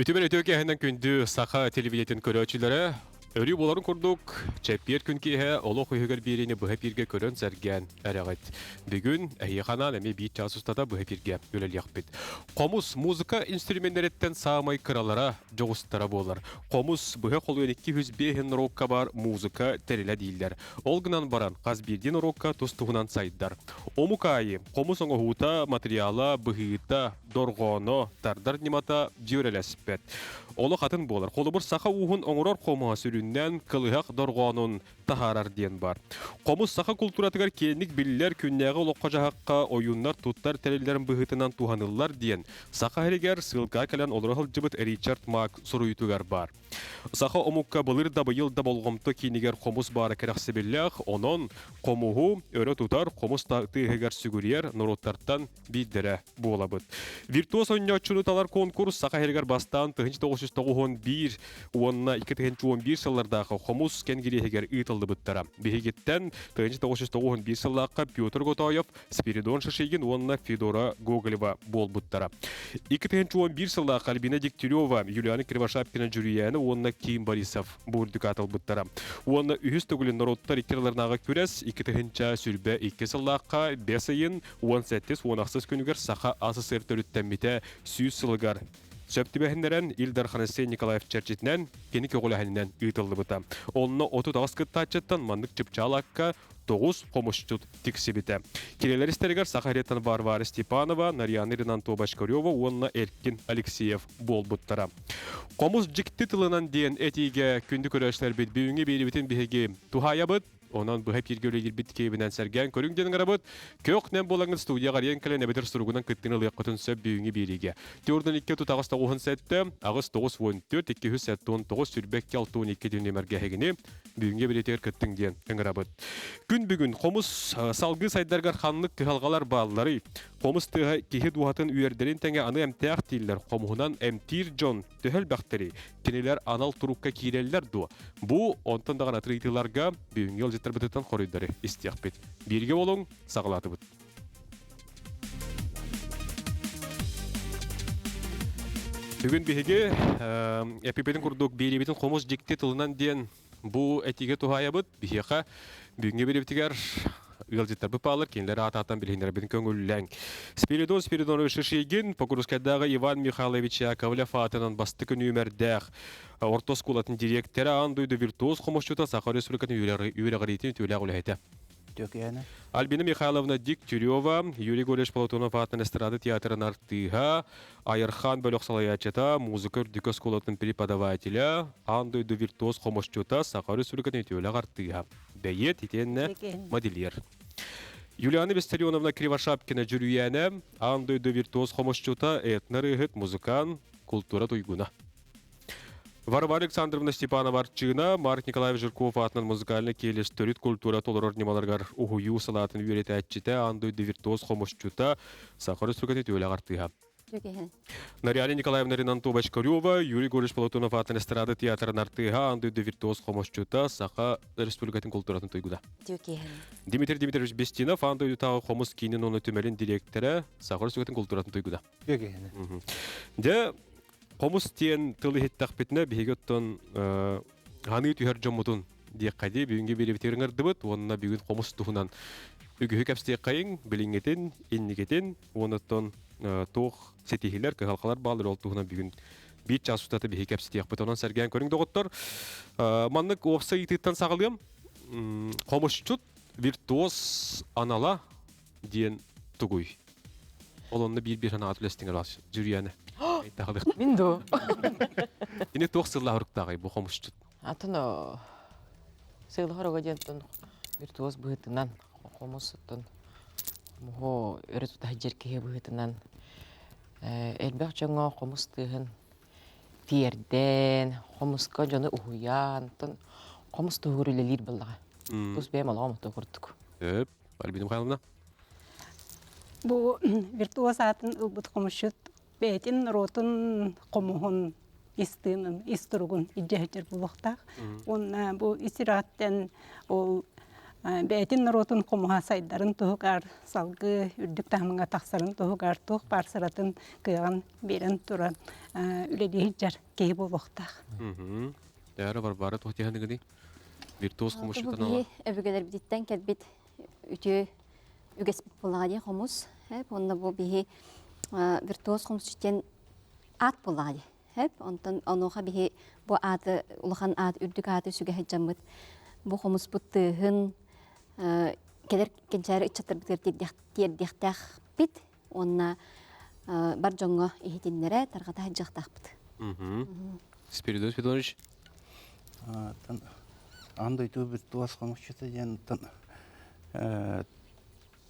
Үтүмэн үтүө киэһэнэн күндү саха телевидениетин көрөөччүлэрэ, өрүү буоларын курдук, чэппиэр күн киэһэ олох үһүгэр биэриини быһа эпииргэ көрөн сэргээн эрэҕит. Бүгүн эһиэхэ анаан эмиэ биир чаас устата быһа эпииргэ үлэлиэхпит. Хомус музыка инструменнэриттэн саамай кыралара, дьоҕустара буолар. Хомус быһа холуйан 205 норуокка баар музыка тэрилэ дииллэр. Ол гынан баран, хас биирдии норуокка тус-туһунан сайдар. Омук аайы хомус оҥоһуута, материала, быһыыта, дорҕооно, тардар ньымата дьүөрэлэспэт. Олох атын буолар. Холобур, саха ууһун оҥорор хомуһа сүрүннээн кылыһах дорҕоонун таһаарар диэн баар. Хомус саха култууратыгар киэҥник биллэр күннээҕи олоххо-дьаһахха ойууннар туттар тэриллэрин быһыытынан туһаныллар диэн Саха сиригэр сыылкаҕа кэлэн олоро сылдьыбыт Ричард Мак суруйуутугар баар. Саха омукка былыр да быйыл да болҕомто киинигэр хомус баара кэрэхсэбиллээх, онон хомуһу өрө тутар, хомус тыаһыгар сүгүрүйэр норуоттартан биирдэрэ буолабыт. Виртуоз оонньооччуну талар конкурс Саха сиригэр бастаан 1991 уонна 2011 сыллардаахы хомус кэнгириэһигэр ыытыллыбыттара. Биһигиттэн 1991 сыллаахха Петр Готоев, Спиридон Шишигин уонна Федора Гоголева буолбуттара. 2011 сыллаахха Альбина Дегтярева, Юлиана Кривошапкина Дьүрүйээни уонна Ким Борисов бу үрдүк аатылбыттара. Уонна үһүс төгүлүн норуоттар икки араларынааҕы күрэс 2022 сыллаахха бэс ыйын 17-18 күнүгэр Саха АССР төрүттэммитэ 100 сылыгар сөп түбэһиннэрэн Ил Дархан Айсен Николаев чэрчитинэн кини көҕүлээһининэн ыытыллыбыта. Онно 38 кыттааччыттан маннык чыпчаал акка 9 хомусчут тиксибитэ. Кинилэр истэригэр Саха сириттэн Варвара Степанова, Нарьяна Ринантова Бочкарева уонна Эркин Алексеев буолбуттара. Хомус дьикти тылынан диэн этиигэ күндү көрөөччүлэрбит бүгүҥҥү биэриибитин биһиги туһаайабыт. Онон быһа эпииргэ үлэлиирбит киэбинэн сэргээн көрүҥ диэн ыҥырабыт. Көх нэм буолаҥҥыт студияҕа арыйан кэлэн эбэтэр суругунан кыттыыны ылыаххытын сөп бүгүҥҥү биэриигэ. Түөртэн икки тут аҕыс тоҕуһун сэттэ, аҕыс тоҕус уон түөрт, икки үс сэттэ уон тоҕус, сүүрбэ икки алта уон икки нүөмэргэ эһигини бүгүҥҥү бириэтигэр кыттыҥ диэн ыҥырабыт. Күн бүгүн хомус салгыы сайдаргар ханнык кыһалҕалар баалларый? Хомус тыаһа киһи дууһатын үөрдэрин тэҥэ аны эмтээх дииллэр. Хомуһунан эмтиир дьон төһө элбэхтэрий? Кинилэр анал турукка киирэллэр дуо? Бу онтон даҕаны атын ыйытыыларга бүгүҥҥү ыалдьыттарбытыттан хоруйдары истиэхпит. Бииргэ буолуҥ, саҕалаатыбыт. Бүгүн биһиги эпипитин курдук биэриибитин хомус дьикти тылынан диэн Бу этиигэ туһаайабыт. Биһиэхэ бүгүҥҥү бириибитигэр ыалдьыттарбыт бааллар, кинилэр аат-ааттан билиһиннэрбитин көҥүллээҥ. Спиридон Спиридонович Шишигин, Покровскайдааҕы Иван Михайлович Яковлев аатынан бастакы нүөмэрдээх орто оскуолатын дириэктэрэ, аан дойду виртуоз хомусчута, Саха Республикатын үөрэҕириитин үтүөлээх үлэһитэ. Төкөөнө. Альбина Михайловна Дегтярева, Юрий Егорович Платонов аатынан эстрада театрын артыыһа, Айархан бөлөх салайааччыта, музыка үрдүкү оскуолатын преподавателя, аан дойду виртуоз хомусчута, Саха Республикатын үтүөлээх артыыһа, бэйиэт итиэннэ модельер. Юлиана Виссарионовна Кривошапкина Дьүрүйээнэ, аан дойду виртуоз хомусчута, этно-ырыаһыт, музыкант, култуура туйгуна. Варвара Александровна Степанова Арчыына, Марк Николаевич Жирков аатынан музыкальнай киэлис төрүт культура толорор ньымаларыгар уһуйуу салаатын үөрэтээччитэ, аан дойду виртуоз хомусчута, Саха Республикатын үтүөлээх артыыһа. Нарьяна Николаевна Ринантова Бочкарева, Юрий Егорович Платонов аатынан эстрада театрын артыыһа, аан дойду виртуоз хомусчута, Саха Республикатын култууратын туйгуна. Дмитрий Дмитриевич Бестинов, аан дойдутааҕы хомус киинин уонна түмэлин дириэктэрэ, Саха Республикатын култууратын туйгуна. Дьэ, Хомус диэн тыл иһиттэхпитинэ, биһиги оттон ханыы түһэр дьоммутун диэххэ дии, бүгүҥҥү биэриибитигэр ыҥырдыбыт уонна бүгүн хомус туһунан үгүһү кэпсиэххэйиҥ, билиҥҥитин, инникитин уонна оттон туох ситиһиилэр, кыһалҕалар бааллар ол туһунан бүгүн биир чаас устата биһиги кэпсэтиэхпит. Онон сэргээн көрүҥ доҕоттор. Маннык уопсай ыйытыыттан саҕалыам. Хомусчут виртуоз анала диэн тугуй? Ол онно биир-биир санаҕа үлэстиҥ араас Дьүрүйээнэ. Мин дуу? Ини туох сыллаах уруктааҕый бу хомусчут? Атын сыылах оруга диэн виртуоз быһыытынан хомус оттон хомуһу өрө тута сылдьар киһи быһыытынан элбэх дьоҥҥо хомус тыаһын тиэрдэн, хомуска дьону уһуйаан, оттон хомус туһугар үлэлиир буоллаҕа. Тус бэйэм олоҕум ото курдук. Сөп. Альбина Михайловна? Бу виртуоз аатын ылбыт хомусчут бэйэтин норуотун хомуһун ис тыынын, ис туругун илдьэ сылдьар буолуохтаах. Уонна бу ис сүрэҕиттэн ол Бэйэтин норуотун хомуһа сайдарын туһугар, салгыы үрдүк таһымҥа тахсарын туһугар туох баар сыратын кыаҕын биэрэн туран үлэлии сылдьар киһи буолуохтаах. Дээрэ Варвара туох Виртуоз Бу хомусчутан биһи өбүгэлэрбититтэн кэлбит үтүө үгэспит буоллаҕа дии хомус. Уонна бу биһи виртуоз хомусчут диэн аат буоллаҕа дии. Онтон онуоха биһи бу ааты улахан аат үрдүк ааты сүгэ сылдьаммыт бу хомуспут тыаһын кэлэр кэнчээри ыччаттарбытыгар тиэрдиэхтээхпит уонна бар дьоҥҥо иһитиннэрэ тарҕата сылдьыахтаахпыт. Спиридон Спиридонович. Аан дойду виртуоз хомусчута диэн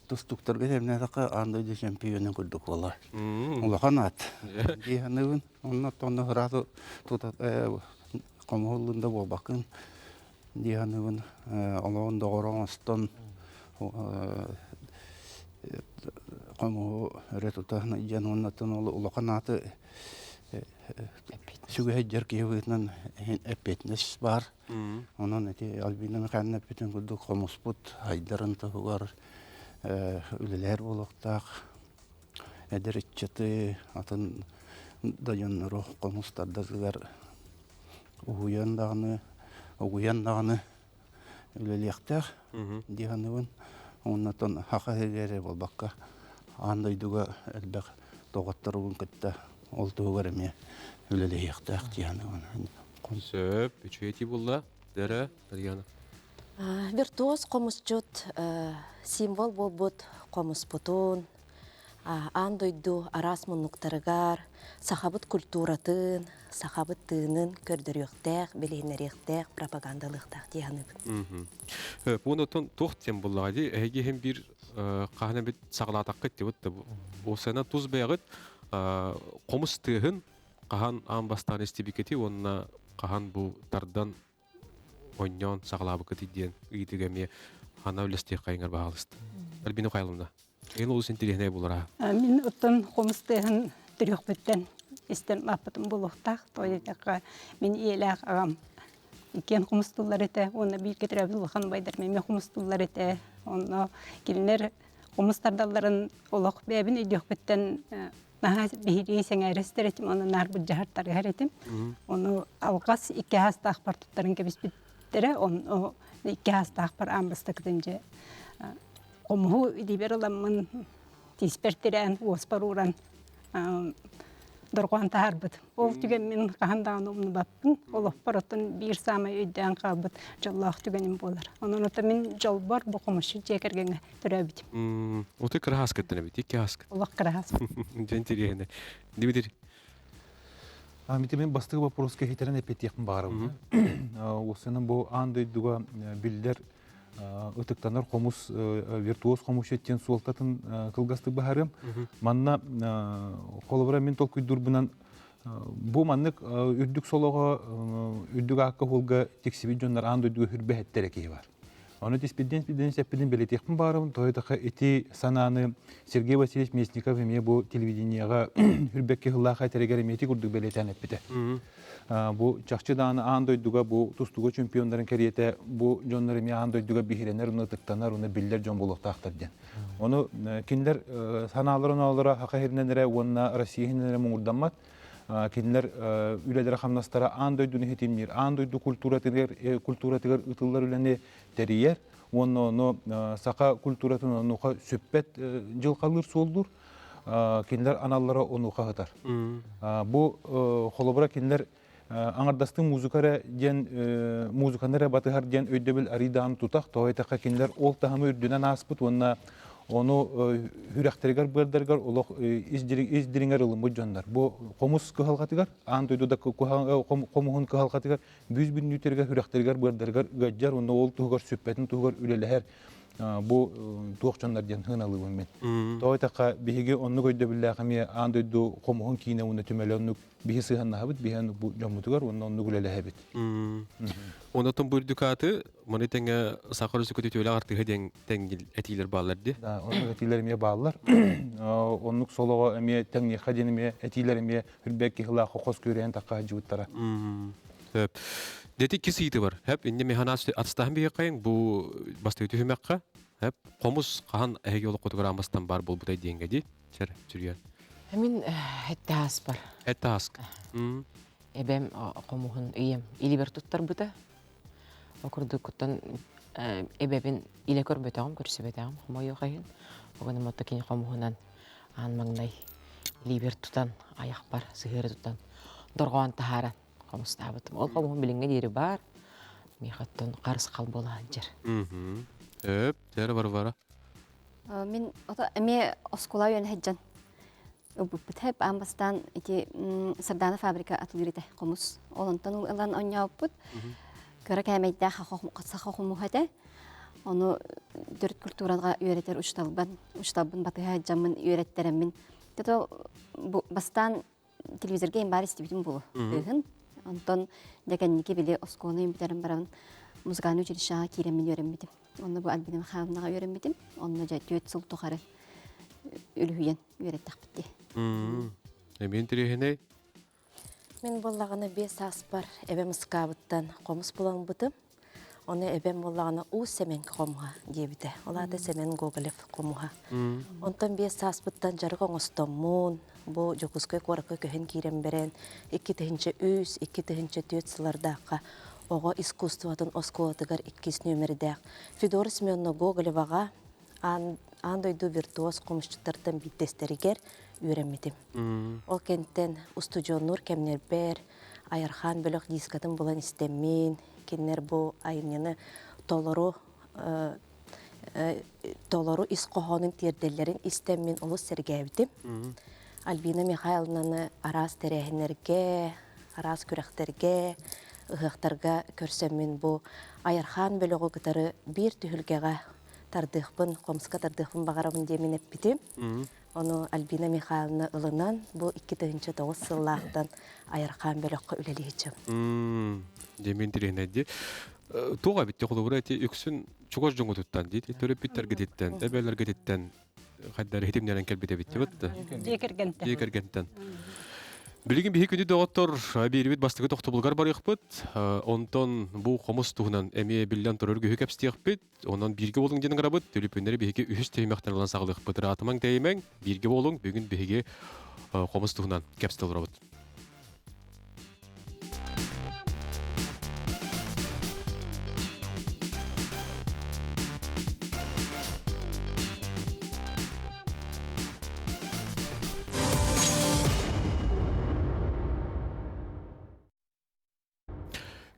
тустуктарга тэҥнээтэххэ аан дойду чемпионун курдук буолар. Улахан аат. Дии саныыбын. Онно онно сразу тута хомуһуллун да буолбаккын дии саныыбын. Олоҕун доҕоро оҥостон хомуһу өрө тута дьон уоннаттан ол улахан ааты сүгэһэйдэр киһи быһыытынан эппиэтинэс баар. Онон ити Альбина Михайловна эппитин курдук хомуспут айдарын туһугар үлэлэһэр буолуохтаах. Эдэр ыччаты атын да дьоннору хомус тардатыгар уһуйан даҕаны, угуйан даҕаны үлэлиэхтээх дии саныыбын. Оннотон саха сиригэр эрэ буолбакка, аан дойдуга элбэх доҕотторбун кытта ол туһугар эмиэ үлэлэһиэхтээх дии саныыбын. Сөп, үчүгэй этии буолла. Дэрэ, Татьяна. Виртуоз хомусчут символ буолбут хомуспутун аан дойду араас муннуктарыгар сахабыт культуратын, сахабыт тыынын көрдөрүөхтээх, билиһиннэриэхтээх, пропагандалыахтаах дии саныыбын. Уонна оттон туох диэн буоллаҕа дии, эһиги иһин биир хаһан эбит саҕалаатаххыт дии, бу сана тус бэйэҕит хомус тыаһын хаһан аан бастаан истибиккитий уонна хаһан бу тардан онньоон саҕалаабыккытый диэн ыйытыыга эмиэ хана үлэстиэххэйиҥэр баһаалыста. Альбина Михайловна, эн олус интириэһинэй буолара. Мин оттон хомус тыаһын төрүөхпүттэн истэн лааппытым буолуохтаах. Тоҕо диэтэххэ, мин ийэлээх аҕам иккиэн хомустууллар этэ уонна бииргэ төрөөбүт улахан убайдарым эмиэ хомустууллар этэ. Онно кинилэр хомус тардалларын олох бэйэбин өйдүөхпүттэн наһаа биһирии сэҥээрэ истэр этим уонна наар былдьаһар тарыһар этим. Ону алҕас икки аастаахпар туттаран кэбиспиттэрэ. Ону икки аастаахпар аан бастакытын дьэ хомуһу илиибэр ыламмын тииспэр тирээн уоспар ууран дорҕоон таһаарбыт. Ол түгэммин хаһан даҕаны умнубаппын. Олохпор оттон биир саамай өйдөөн хаалбыт дьоллоох түгэним буолар. Онон ото мин дьолбор бу хомусчут дьиэ кэргэҥҥэ төрөөбүтүм. Отой кыраһааскыттан эбит, икки ааскыт. Олох кыраһаас. Дьэ интэриэһинэй. Дмитрий. Мити мен бастакы вопроска хитэрэн эппиэттиэхпин баҕарабын. Уопсайынан бу аан дойдуга биллэр ытыктанар хомус виртуоз хомусчут диэн суолтатын кылгастык баһарым. Манна холобура мин толкуйдуурбунан бу маннык үрдүк солоҕо үрдүк аакка хуолга тиксибит дьоннор аан дойдуга хүрбэһэттэрэ киһи бар. Ону тиспидин спидин сэппидин бэлиэтиэхпин баарым тоһуйтаха ити санааны Сергей Васильевич Местников эмиэ бу телевидениеҕа хүрбэкки сыллаах этэригэр эмиэ ити курдук бэлиэтээн эппитэ. Бу чахчы даҕаны аан дойдуга бу тустууга чемпионнарын кэриэтэ бу дьоннор эмиэ аан дойдуга биһирэнэр, уну ытыктанар, уну биллэр дьон буолуохтаахтар диэн. Ону кинилэр санааларын оолоро Саха сиринэн эрэ уонна Россия иһинэн эрэ муҥурдаммат. Кинилэр үлэлэрэ-хамнастара аан дойдуну ситимниир, аан дойду культуратыгар, культуратыгар ыытыллар үлэни тэрийэр уонна ону саха культуратын онуоха сүппэт дьылҕалыыр суоллуур. Кинилэр аналлара онуоха сытар. Бу холобура кинилэр аҥардастыы музыка эрэ диэн музыканы эрэ батыһар диэн өйдөбүл арыйдаан тутах тоҕо этэххэ кинилэр ол таһымы үрдүнэн ааспыт уонна ону сүрэхтэригэр быардарыгар олох ис дириҥэр ылыммыт дьоннор бу хомус кыһалҕатыгар аан дойду да хомуһун кыһалҕатыгар бүүс бүннүүтэригэр сүрэхтэригэр быардарыгар ыалдьар уонна ол туһугар сүппэтин туһугар үлэлэһэр бу туох дьоннор диэн сыаналыыбын мин. Тоҕо этэххэ биһиги оннук өйдөбүллээх эмиэ аан дойду хомуһун киинэ уонна түмэлэ оннук биһи сыһыаннаһабыт, биһи бу дьоммутугар уонна оннук үлэлэһэбит. Онотон бу үрдүк ааты маны тэҥэ Саха Өрөспүүбүлүкэтэ үтүөлээх артыыһа диэн тэҥ этиилэр бааллар дии. Да, оннук этиилэр эмиэ бааллар. Оннук солоҕо эмиэ тэҥниэххэ диэн эмиэ этиилэр эмиэ үрбэк киһилаах хос күрээн тахха сылдьыбыттара. Сөп. Дети кис ыйыты бар. Хэп инне механас атыстаһын биһиэххэйин бу бастыы түһүмэххэ. Хэп хомус хаһан эһиги олоххутугар амастан бар буолбутай диэнгэ ди. Чер сүрүйэн. Мин этте ааспар. Этте ааска. Эбэм хомуһун ийэм илибер туттарбыта. Ол курдук эбэбин илэ көрбөтөҕүм, көрсүбэтэҕим хомойуох иһин. Огонум отто кини хомуһунан аан маҥнай илиибэр тутан, айахпар сыһыары тутан, дорҕоон таһааран хомустаабытым. Ол хомуһум билиҥҥэ диэри баар. Миэхэ оттон харысхал буола сылдьар. Өп, тэр Варвара. Мин ото эмиэ оскуола үөрэнэ сылдьан ылбыппыт. Хэп аан бастаан ити Сардаана фабрика атылыыр этэ хомус. Ол онтон ылан оонньообуппут. Кыра кээмэйдээх саха хомуһа этэ. Ону төрүт культураға үөрэтэр учууталбын, учууталбын батыһа сылдьаммын үөрэттэрэммин. Тото бу бастаан телевизорга им баар истибитим буолу тыыһын. Онтон дьэ кэнники били оскуоланы бүтэрэн баран музыкальный училищеҕа киирэммин үөрэммитим. Онно бу Альбина Михайловнаҕа үөрэммитим. Онно дьэ түөрт сыл тухары үлүһүйэн үөрэттэхпит дии. Эмиэ интэриэһинэй. Мин буоллаҕына биэс сааспар эбэм ыскаабыттан хомус буланбытым. Ону эбэм буоллаҕына Уус Сэмэн хомуһа диэбитэ. Ол аата Сэмэн Гоголев хомуһа. Онтон биэс сааспыттан дьарык оҥостоммун, бу Дьокуускай куоракка көһөн киирэн бэрэн, 2003, 2004 сыллардаахха оҕо искусствотын оскуолатыгар иккис нүөмэрдээх Федора Семеновна Гоголеваҕа аан, аан дойду виртуоз хомусчуттартан биирдэстэригэр үөрэммитим. Ол кэнтэн устудьуоннуур кэмнэрбэр Айархаан бөлөх дискатын булан истэммин, кинилэр бу айымньыны толору толору ис хоһоонун тиэрдэллэрин истэммин олус сэргээбитим. Альбина Михайловнаны араас тэрээһиннэргэ, араас күрэхтэргэ, ыһыахтарга көрсөммүн бу Айархаан бөлөҕү кытары биир түһүлгэҕэ тардыахпын, хомуска тардыахпын баҕарабын диэмин эппитим. Ону Альбина Михайловна ылынан, бу 2009 сыллаахтан Айархаан бөлөххө үлэлиһичим. Дьэ, интэриэһинэй дии. Туох эбит холобура ити үксүн чугас дьоҥҥутуттан дии, төрөппүттэргититтэн, эбээлэргититтэн хайдары хитимнэрэн кэлбит эбит дии Дьиэ кэргэнтэн. Дьиэ кэргэнтэн. Билигин биһи күнү доҕоттор биирбит бастакы тохтобулгар барыахпыт. Онтон бу хомус туһунан эмиэ биллэн турар үгүһү кэпсиэхпит. Онон бииргэ буолуҥ диэн ыҥырабыт. Түлүпүннэри биһиги үһүс түһүмэхтэн ылан саҕалыахпыт. Ыраатымаҥ тэйимэҥ, бииргэ буолуҥ. Бүгүн биһиги хомус туһунан кэпсэтэ олоробут.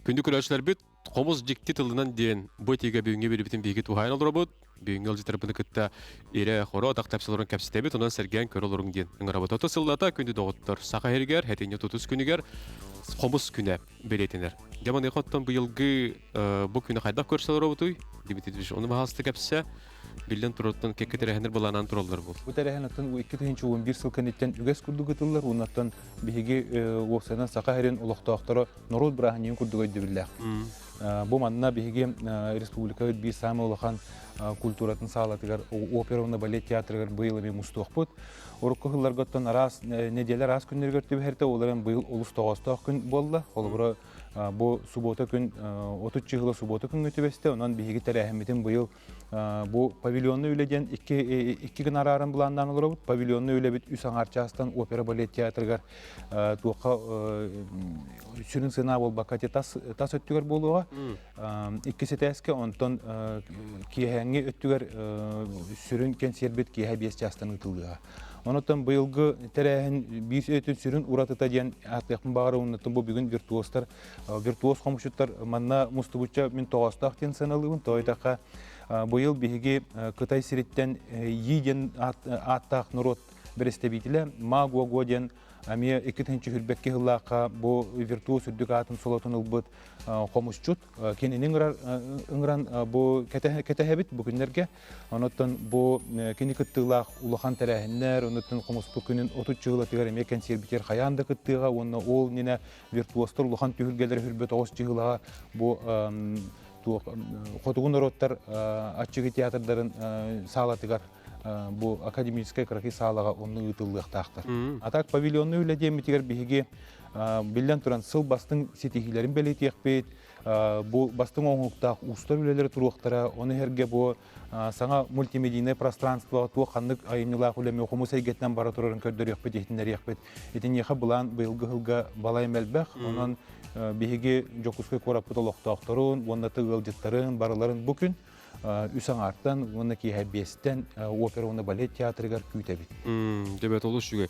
Күндү көрөөччүлэрбит, хомус дьикти тылынан диэн бу этиигэ бүгүҥҥү биэрбитин биһиги туһаайан олоробут. Бүгүҥҥү ыалдьыттарбыны кытта ирэ-хоро атах тэпсэ олорон кэпсэтэбит, онон сэргээн көрө олоруҥ диэн ыҥырабыт. Ото сыллата күндү доҕоттор, Саха сиригэр сэтинньи тутус күнүгэр хомус күнэ бэлиэтэнэр. Дьэ маныаха оттон быйылгы бу күнү хайдах көрсө олоробутуй? Дмитрий Дмитриевич, ону баһаалыста кэпсэ. Биллэн турартан кэккэ тэрээһиннэр былааннаан тураллар буол. Бу тэрээһин оттон 2011 сыл кэнниттэн үгэс курдук ытыллар уоннаттан биһиги уопсайынан Саха сирин олохтоохторо норуот бырааһынньыгын курдук өйдөбүллээх. Бу манна биһиги республикабыт биир саамай улахан культуратын саалатыгар опера уонна балет театрыгар быйыл эмиэ мустуохпут. Урукку сылларга оттон араас нэдиэлэ араас күннэригэр түбэһэртэ, ол эрэн быйыл олус тоҕоостоох күн буолла. Холобура бу субуота күн 30 чыһыла субуота күҥҥэ түбэстэ, онон биһиги тэрээһиммитин быйыл бу павильонный үлэ диэн икки икки гына арааран былааннаан олоробут. Павильонный үлэбит үс аҥаар чаастан опера балет театрыгар туохха сүрүн сына буолбакка тас тас өттүгэр буолуоҕа. Иккис этээскэ онтон киэһээҥҥи өттүгэр сүрүн кэнсиэрбит киэһэ биэс чаастан ыытыллыаҕа. Онон быйылгы тэрээһин биир өтүн сүрүн уратыта диэн ааттыахпын баҕарабын. Онон бу бүгүн виртуозтар, виртуоз хомусчуттар манна мустубучча мин тоҕоостоох диэн сыаналыыбын. Тоҕо быйыл биһиги Кытай сириттэн Yi диэн ааттаах норуот бэрэстэбиитилэ Ма Гуо диэн эмиэ 2021 сыллаахха бу виртуоз үрдүк аатын солотун ылбыт хомусчут кинини ыҥыран бу кэтэһэбит бу күннэргэ. Онуттан бу кини кыттыылаах улахан тэрээһиннэр, онуттан хомуспут күнүн 30 чыһылатыгар эмиэ кэнсиэрбитигэр хайаан да кыттыаҕа уонна ол иннинэ виртуозтар улахан түһүлгэлэри хүрбэт оҕус чыһылаҕа бу хотугу норуоттар аччыгый театрдарын саалатыгар бу академическай кыракый саалаҕа онну ыытыллыахтаахтар. А так павильонный үлэ диэммитигэр биһиги биллэн туран сыл бастыҥ ситиһиилэрин бэлиэтиэхпит, бу бастыҥ оҥоһуктаах уустар үлэлэри туруохтара, ону сэргэ бу саҥа мультимедийнай пространствоҕа туох ханнык айымньылаах үлэми хомус эйгэтинэн бара турарын көрдөрүөхпүт, иһитиннэриэхпит. Итиниэхэ былаан быйылгы сылга балай элбэх. Онон биһиги Дьокуускай куораппыт олохтоохторун уонна ыалдьыттарын барыларын бу күн үс аҥаартан уонна киэһэ биэстэн опера уонна балет театрыгар күүтэбит. Дебет олус үчүгэй.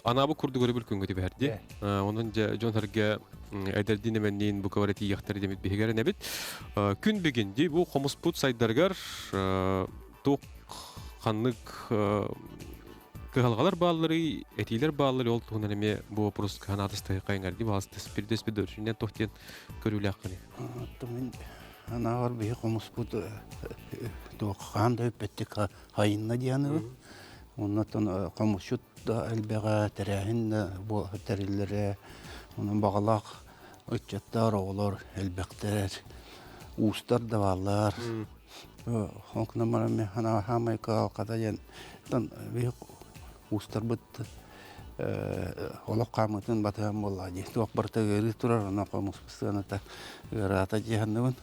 Анаабы курдук өрөбүл күҥҥэ түбэһэрди. Онон дьэ дьон сэргэ эдэрдиин эмэнниин бука бары тиийиэхтэрэ диэмит биһиги эрэнэбит. Күн бүгүн дии бу хомуспут сайдарыгар туох ханнык кыһалҕалар баалларый, этиилэр баалларый ол туһунан эмиэ бу вопрос ханаатыстыһы хайыңар дии баҕастыс бирдэспит дөрүнэн туох диэн көрүүлээххиний? Мин Анаабар биһи хомуспут туох хаан да үппэттик хайынна диэн Оннотон хомусчут да элбэҕэ, тэрээһин да тэриллэрэ, онон баҕалаах ыччаттар, оҕолор элбэхтэр, уустар да бааллар. Онкунан баран хаамай кыһалҕата диэн биһи уустарбыт олох хаамыытын батыһан буоллаҕа дии. Туох барыта ыарыы турар, онон хомуспут сыаната ыараата дии саныыбын.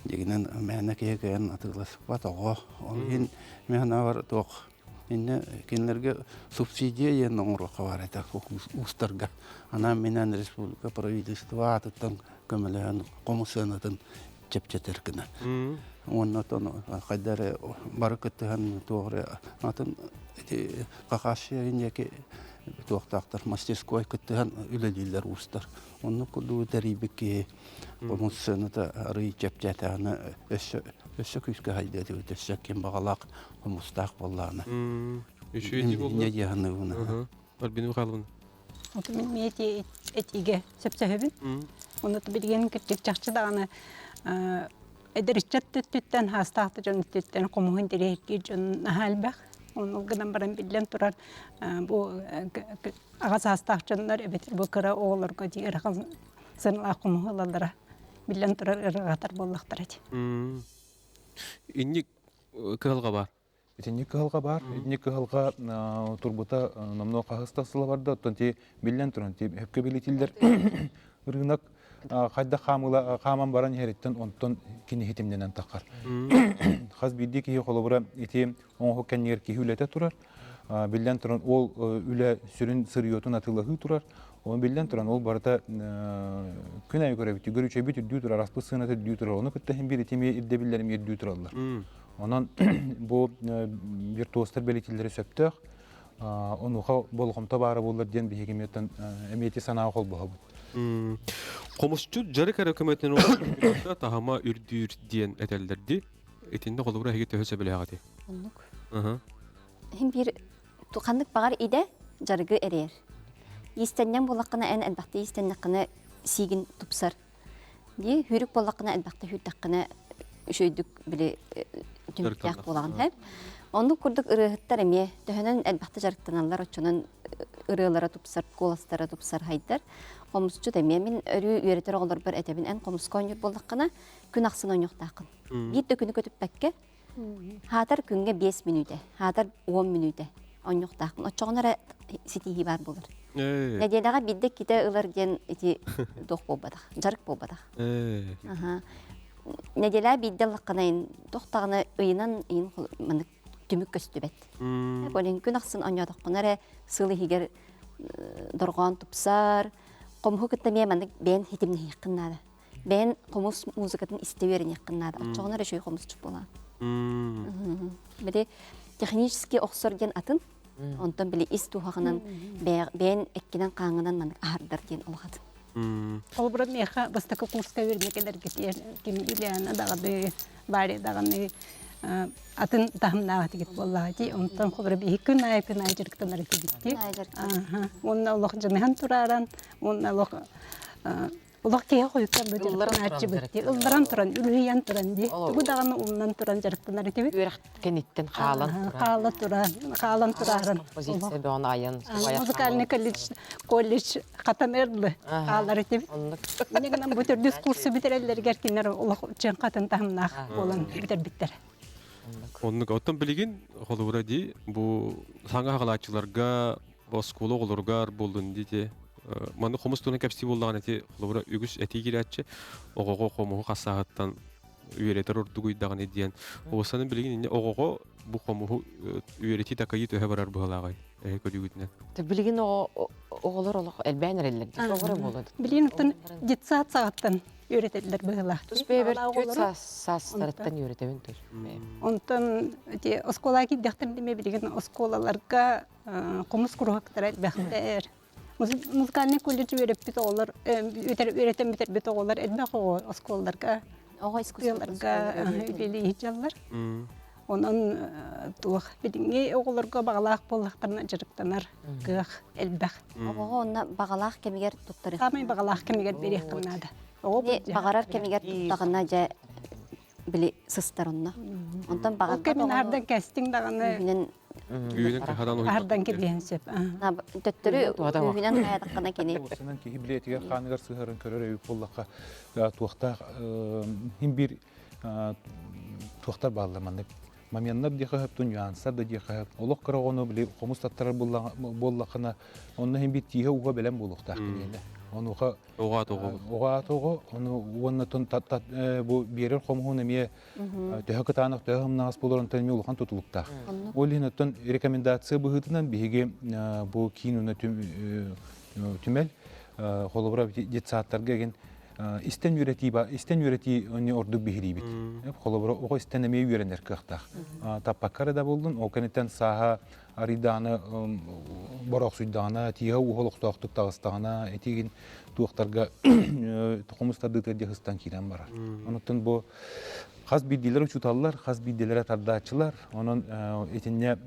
Дьиҥинэн мээнэ киһи кыайан атыыласпат оҕо. Ол иһин мин санаабар туох иннэ кинилэргэ субсидия диэн оҥоруохха баар этэ уустарга. Анаан-минээн республика правительство аатыттан көмөлөһөн хомус сыанатын чэпчэтэр гына. Уонна оттон хайда эрэ бары кыттыһан туох эрэ атын ити Хакасия диэки туохтаахтар мастерской кыттыһан үлэлииллэр уустар. Оннук курдук тэрийбит киһи хомус сыаната арыый чэпчээтэҕинэ өссө өссө күүскэ хайдыа этибит өссө ким баҕалаах хомустаах буоллаҕына. Үчүгэй дии буолла. Инньэ дии саныыбын. Альбина Михайловна. Оту мин эти этиигэ сөпсөһөбүн. Ону билигин кырдьык чахчы даҕаны эдэр ыччат өттүттэн, хаастаах да дьон өттүттэн хомуһун тириэрдиир дьон наһаа элбэх. Ону гынан баран биллэн турар бу аҕа саастаах дьоннор эбэтэр бу кыра оҕолорго дии ыарахан сыаналаах хомуһу ылаллара биллэн турар ыарырҕатар буоллахтара ити. Инник кыһалҕа баар. Итинник кыһалҕа баар. Итинник кыһалҕа турбута номнуо хаһыс да сыла барда. Оттон ти биллэн туран ти өпкө билитиллэр рынок хайдах хаамыла хааман баран иһэриттэн онтон кини хитимнэнэн таххар. Хас биирдии киһи холобура ити оҥоһук кэннигэр киһи үлэтэ турар. Биллэн туран ол үлэ сүрүн сырьетун атыылаһыы турар. Оны биллэн туран ол барыта күн айы көрөбүт. Көрүчэбит үрдүү турар, аспыт сыаната үрдүү турар. Ону кытта иһин биир итими ирдэбиллэрим үрдүү тураллар. Онон бу виртуозтар бэлитиллэри сөптөөх, онуоха болҕомто баара буоллар диэн биһиги эмиэттэн эмиэти санаа холбоһобут. Хомусчут дьарык эрэ көмөтүнэн таһыма үрдүүр диэн этэллэр дии. Итиннэ холобура эһиги төһө сөбүлээҕитий? Оннук. Иһин биир ханнык баҕар идэ дьарыгы эрэйэр. Иистэнньэҥ буоллаххына эн элбэхтэ иистэннэххинэ сиигин тупсар. Дии хүүрүк буоллаххына элбэхтэ хүүрдэххинэ үчүгэйдик били түмүктээх буолаҕын һэ. Оннук курдук ырыаһыттар эмиэ төһөнөн элбэхтэ дьарыктаналлар оччонон ырыалара тупсар, куоластара тупсар хайдар. Хомусчут эмиэ мин өрүү үөрэтэр оҕолорбор этэбин эн хомуска оонньуур буоллаххына күн ахсын оонньуохтааххын. Биир да күнү көтүппэккэ Хаатар күҥҥэ 5 мүнүүтэ, хаатар 10 мүнүүтэ оонньуохтаахпын. Оччоҕуна эрэ ситиһии баар буолар. Нэдиэлэҕэ биирдэ иккитэ ылар диэн ити туох буолбатах, дьарык буолбатах. Аха. Нэдиэлэҕэ биирдэ ыллаххына туох даҕаны ыйынан ыйын маннык түмүк көстүбэт. Болин күн ахсын оонньоотоххуна эрэ сыл иһигэр дорҕоон тупсар, хомуһу кытта эмиэ маннык бэйэн хитимнэһиэххин наада. Бэйэн хомус музыкатын истэ үөрэниэххин наада. Оччоҕуна эрэ үчүгэй хомусчут буолаҕын. Били технически охсор диэн атын, онтон били ис туһаҕынан бэйэн эккинэн-хааҥҥынан маннык аһардар диэн олох атын. Холобура миэхэ бастакы курска үөрэнэ кэлэргитигэр ким Ильяна даҕаны, Варя даҕаны атын таһымнаах этигит буоллаҕа дии. Онтон холобура биһи күн аайы күн аайы дьарыктанар этибит дии. Уонна олох дьаныһан турааран, уонна олох Олох киһи хойукка бу дьарыктанааччыбыт дии. Ылларан туран, үлүһүйэн туран дии. Тугу даҕаны умнан туран дьарыктанар этибит. Үөрэх кэнниттэн хаалан туран. Хаала туран, хаалан турааран. Композиция бөҕөнү айан. Музыкальный колледж, колледж хатан ырлы хаалар этибит. Инньэ гынан бу төрдүс курсу бүтэрэллэригэр кинилэр олох чыҥхатын таһымнаах буолан бүтэрбиттэр. Оннук. Оттон билигин холобура дии бу саҥа хаҕалааччыларга оскуола оҕолоругар буоллун дии манны хомус туһунан кэпсии буоллаҕына ити холобура үгүс этии киирээччи оҕоҕо хомуһу хасааһыттан үөрэтэр ордугуйдаҕына диэн уоссанын билигин инньэ оҕоҕо бу хомуһу үөрэтии такайыы төһө барар быһалааҕай эһи көрүүгүтүнэн Билигин оҕолор олох элбээн эрэллэр дии оҕоро буолуо Билигин оттон детсад саҕаттан үөрэтэллэр быһыылаах. Тус бэйэбэр түөрт саастарыттан үөрэтэбин тус. Онтон ити оскуолаҕа киирдэхтэринэ билигин оскуолаларга хомус куруһуктара элбэхтэр. Музыкальный колледж үөрэппит оҕолор үөрэтэн бүтэрбит оҕолор элбэх оҕо оскуолаларга оҕо искусстволарга үлэлии сылдьаллар. Онон туох билиҥҥи оҕолорго баҕалаах буоллахтарына дьарыктанар кыах элбэх. Оҕоҕо онно баҕалаах кэмигэр туттарыах. Саамай баҕалаах кэмигэр биэриэххин наада. Оҕо баҕарар кэмигэр туттаҕына дьэ били сыстар онно. Онтон баҕарбат кэмин аһардан кэстиҥ даҕаны Үүнэн хадан аһардан кэбиһэн сөп. Төттөрү күүһүнэн хайатаххына кини. Уопсайынан киһи билиэтигэр хааныгар сыһарын көрөр өйүк буоллахха туохтаах хин биир туохтар бааллар маннык моменнар диэхэ сөп нюанстар да диэхэ сөп олох кыра оҕону били хомус таттарар буоллаххына онно иһин биир тииһэ уга бэлэм буолуохтаах киниэнэ онуоха оҕо оҕо ону уонна бу биэрэр хомуһун эмиэ төһө кытаанах төһө ымнаҕас буолар онтон эмиэ улахан тутулуктаах ол иһин оттон рекомендация быһыытынан биһиги бу киин уонна түмэл холобура детсадтарга эгин истэн үөрэтии истэн үөрэтии ордук биһириибит. Холобура оҕо истэн эмиэ үөрэнэр кыахтаах. Таппакка эрэ да буоллун, ол кэнниттэн сааһа арыйдаҕына борохсуйдаҕына, тииһэ ууһа олохтоохтук таҕыстаҕына, этигин туохтарга хомус тардыытыгар дьэ сыстан киирэн барар. Онуттан бу хас биирдиилэр учууталлар, хас биирдиилэрэ тардааччылар, онон итиннэ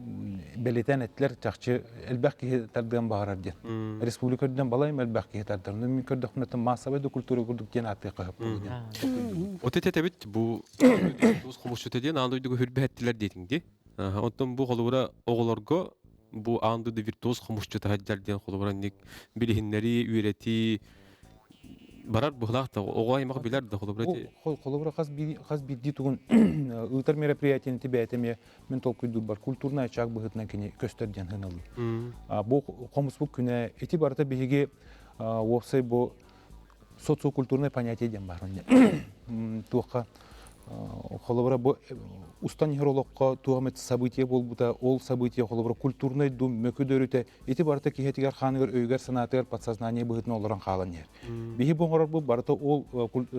бэлиэтээн эттилэр чахчы элбэх киһи тардыан баҕарар диэн. Республика үрдүнэн балайым элбэх киһи тардар. Мин көрдөхпүнэ массовай да культура курдук диэн ааттыахха сөп буолуо диэн. Вот это этэбит бу туус хомусчута диэн аан дойдуга хүрбэһэттилэр диэтиҥ дии. Оттон бу холобура оҕолорго бу аан дойду виртуоз хомусчута сылдьар диэн холобура ник билиһиннэрии, үөрэтии барар быһылаах да оҕо аймах билэр да холобура холобура хас хас биирдии тугун ыытар мероприятиени бэйэтэ эмиэ мин толкуйдуурбар культурный очаг быһыытынан кини көстөр диэн сыаналыыр. Бу хомуспут күнэ ити барыта биһиги уопсай бу социокультурное понятие диэн баар туохха холобура бу устан иһэр олоххо туох эмит событие буолбута ол событие холобура культурнай дум мөкү дөрүтэ ити барыта киһитигэр хааныгар өйүгэр санаатыгар подсознание быһыытынан олорон хаалан иһэр биһи бу оҥорорбут барыта ол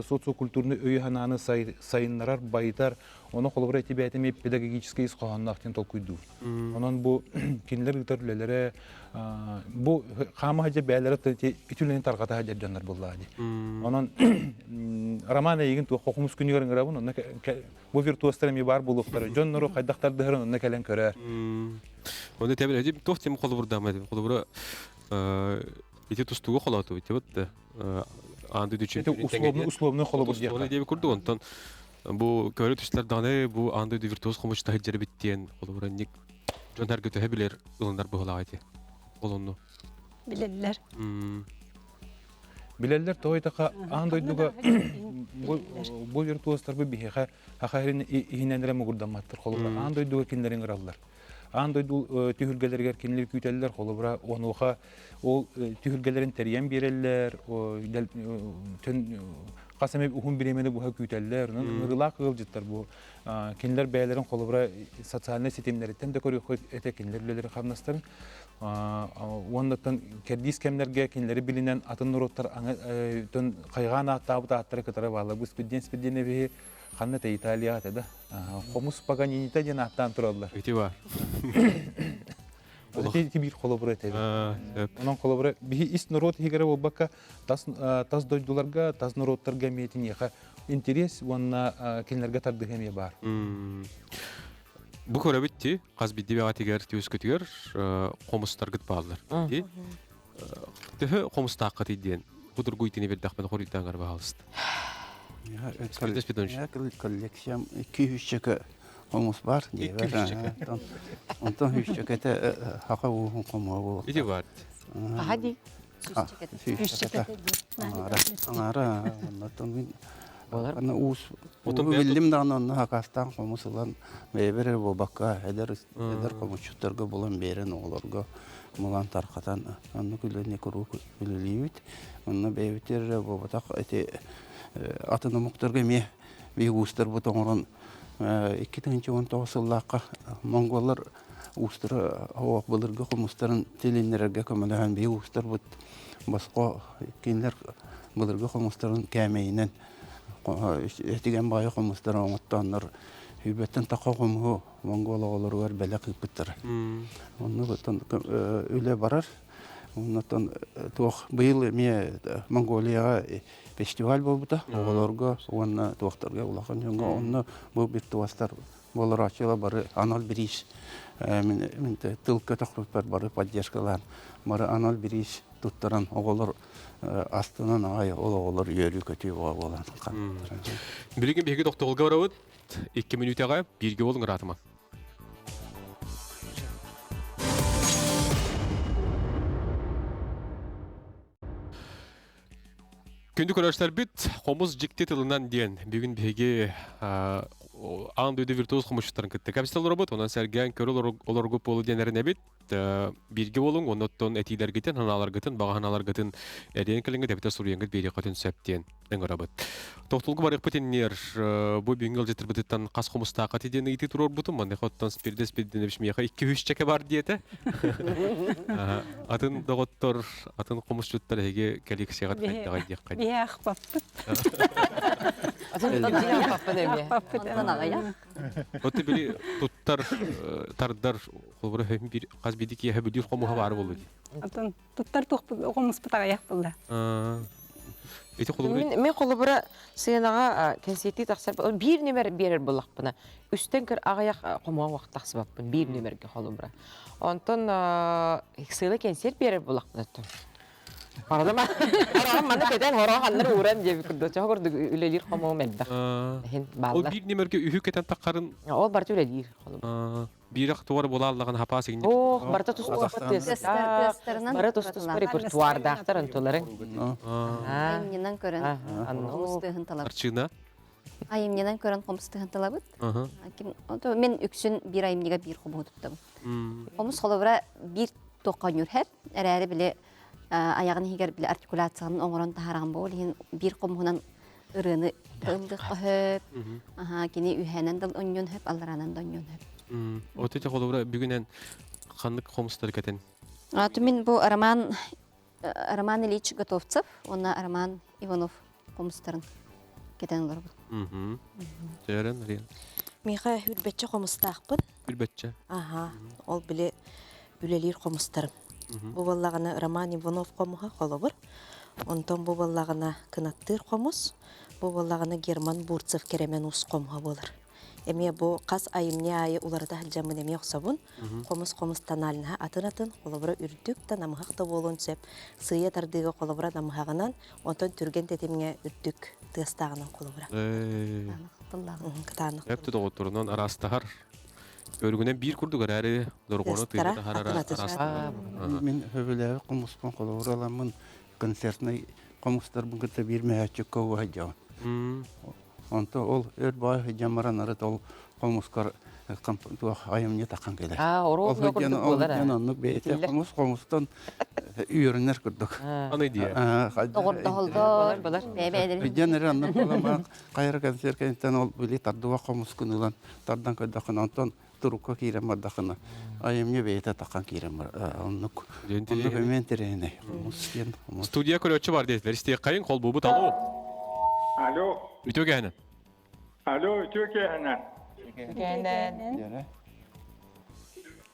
социокультурный өйү санааны сайыннарар байытар ону холобура ити бэйэтэ эмиэ педагогическай ис хоһоонноох диэн толкуйдуур онон бу кинилэр ыытар үлэлэрэ бу хаама сылдьар бэйэлэрэ ити үлэни тарҕата сылдьар дьоннор буоллаҕа дии. Онон Роман эйигин туохха хомус күнүгэр ыҥырабын, онно бу виртуозтар эмиэ баар буолуохтара. Дьоннору хайдах тардыһарын онно кэлэн көрөөр. Оны тэбэр эдим туох тем холобурдаама этим. Холобура ити тустууга холооту ити вот аан дойду чемпионун условный холобур диэххэ. Диэби курдук онтон бу көрө түстэр даҕаны бу аан дойду виртуоз хомучта сылдьар эбит диэн холобура ник дьон сэргэ төһө билэр ылынар быһылаах ити ол онну билэллэр билэллэр тоҕо диэтэххэ аан дойдуга бу виртуозтарбыт биһиэхэ саха сирин иһинэн эрэ мугурдамматтар холобура аан дойдуга кинилэри ыҥыраллар аан дойду түһүлгэлэригэр кинилэр күүтэллэр холобура онуоха ол түһүлгэлэрин тэрийэн биэрэллэр хас эмэ уһун бириэмэни быһа күүтэллэр онон ыҥырыылаах ыалдьыттар бу Кинилэр бэйэлэрин холобура социальнай ситимнэриттэн да көрүөххэ этэ кинилэр үлэлэрин хамнастарын уоннаттан кэрдиис кэмнэргэ кинилэри билинэн атын норуоттар хайҕаан ааттаабыт ааттары кытары бааллар. Бу Спирден Спирденовиһи ханна этэ Италияҕа этэ да хомус Паганинита диэн ааттаан тураллар. Ити бар. Ити биир холобура этэ. Онон холобура биһи ис норуот иһигэр буолбакка тас тас дойдуларга, тас норуоттарга эмиэ итиниэхэ интэриэс уонна кинилэргэ тардыһыы эмиэ баар. Бу көрөбүт ти хас биирдии бэҕэтигэр түөскүтүгэр хомустаргыт бааллар. Ти төһө хомустааххытый диэн худургу итини бердэхпин хоруйдаан баһаалыста. Коллекциям 200 хомус бар диэбэр. Онтон хүүсчэкэтэ хака ууһун хомуһа буолуохтаах. Ити бар. Аха дии. Сүүсчэкэтэ. Аҥаара. Аҥаара. Оннуттан мин. Болар. Аны уус биллим даҕаны онно хакастаан хомус ылан бэйэбэр эрэ буолбакка эдэр эдэр хомусчуттарга булан биэрэн оҕолорго мулан тархатан оннук үлэни куруук үлэлиибит. Онно бэйэбитигэр эрэ буолбатах ити атын омуктарга эмиэ биһиги уустарбыт оҥорон 2019 сыллаахха монголлар уустара оһох былыргы хомустарын тилиннэрэргэ көмөлөһөн биһиги уустарбыт босхо кинилэр былыргы хомустарын кээмэйинэн этигэн баайы хомустары оҥоттооннор сүүрбэттэн тахха хомуһу монгол оҕолоругар бэлэх ыыппыттара. Онно үлэ барар. Оннотон туох быйыл эмиэ Монголияҕа фестиваль буолбута оҕолорго уонна туохтарга улахан дьоҥҥо онно бу виртуозтар болорооччулар бары анал бириис мин тыл көтөхпүппэр бары поддержкалаан бары анал бириис туттаран оҕолор астынан аҕай ол оҕолор үөрүү-көтүү буолан Билигин биһиги тохтобулга барабыт. Икки мүнүүтэҕэ бииргэ буолуҥ ыраатыма. Күндү көрөөччүлэрбит, хомус дьикти тылынан диэн бүгүн биһиги аан дойду виртуоз хомусчуттарын кытта кэпсэтэ олоробут. Онон сэргээн көрө олоргут буолу диэн эрэнэбит. Бииргэ буолуҥ, оннуттан этиилэргитин, санааларгытын, баҕа санааларгытын эриэн кэлиҥҥит эбэтэр суруйаҥҥыт биэриэххитин сөп диэн ыҥырабыт. Тохтолго барыахпыт иннигэр бу бүгүҥҥү ыалдьыттарбытыттан хас хомустааххытый диэн ыйытыы туруорбутум. Маныаха оттон Спирдэ Спирдинович миэхэ 2-3 чэкэ бар диэтэ. Атын доҕоттор, атын хомусчуттар эһиги коллекцияҕыт хайдаҕай диэххэ. Биһи ахпаппыт. Атын ахпаппыт эмиэ. Онтон аҕыйах. Оттон били туттар, тардар, холобура биир хас биирдии киэһэ бүлүүр хомуһа баар буолуо дии. Атын туттар хомуспут аҕыйах буолла. Ити холобура Мин холобура сыанаҕа кэнсиэртии тахсар биир нүмер биэрэр буоллахпына үстэн көр аҕыйах хомуһа уох тахсыбаппын биир нүмергэ холобура. Онтон сыала кэнсиэрт биэрэр буоллахпына Барыта маны кэтэн хороох аннар ууран диэбит курдук. Чоһо курдук үлэлиир хомуһум элбэх. Иһин Ол бааллар. биир нүмергэ үһү кэтэн таххарын Ол барыта үлэлиир холобура. Биирэх тугар буолааллаҕын хапаас игин. Ох, барыта тус-туспа тыастаах, Тыастарынан бары тус-туспа репертуардаахтар онтуларыҥ. Айымньынан көрөн хомус тыаһын талабыт. Арчыына. Айымньынан көрөн хомус тыаһын талабыт. Мен үксүн биир айымньыга биир хомуһу туттабын. Хомус холобура биир туохха оонньуур һэп, эрээри били айаҕын иһигэр били артикуляцияны оҥорон таһаараҕын буол иһин биир хомуһунан ырыаны ыллыахха сөп. Аха, кини үһээнэн да онньуон сөп, аллараанан да онньуон сөп. Вот эти холобура бүгүнэн ханнык хомустары кэтэн? Мин бу Роман Роман Ильич Готовцев уонна Роман Иванов хомустарын кэтэн олоробут. Төрөн, Ариан. Миэхэ үрбэччэ хомустаахпын. Үрбэччэ. Аха, ол били үлэлиир хомустарым. Бу буоллаҕына Роман Иванов хомуһа холобур. Онтон бу буоллаҕына кынаттыыр хомус, бу буоллаҕына Герман Бурцев кэрэмэн уус хомуһа буолар. Эмиэ бу хас айымньы аайы уларыта сылдьаммын эмиэ охсобун. Хомус-хомус тональнаһа атын-атын, холобура үрдүк да намыһах да буолуон сөп. Сыыйа тардыыга холобура намыһаҕынан, онтон түргэн тэтимҥэ үрдүк тыастааҕынан холобура. Кытаанах. Эп доҕотторунан араастаһар Өрүгүнэн биир курдук эрээри дорҕоону тыына таһаарара араастаһар. Мин сөбүлээбит хомуспун холобур ыламмын концертнай хомустарбын кытта биир мөһөөччүккэ уһайдьабын. Онто ол өр баай сылдьан баран арыт ол хомускар туох айымньы таххан кэлэр. Ол сылдьан оннук бэйэтэ хомус хомустан үөрэнэр курдук. Аны диэ. Доҕордоһоллор, бэйэ-бэйэлэрин. Виден эрэ оннук буолан хайара концерт кэнниттэн ол били тардыба хомускун ылан тардан көрдөххүнэ онтон турукка киирэн бардаххына айымньы бэйэтэ таххан киирэн бар оннук оннук эмиэ интэриэһинэй хомус диэн хомус Студия көрөөччү бар диэтилэр истиэххэйин холбуубут алло Алло. Үтүө кэһэнэ. Алло, үтүө кэһэнэ. Кэһэнэ.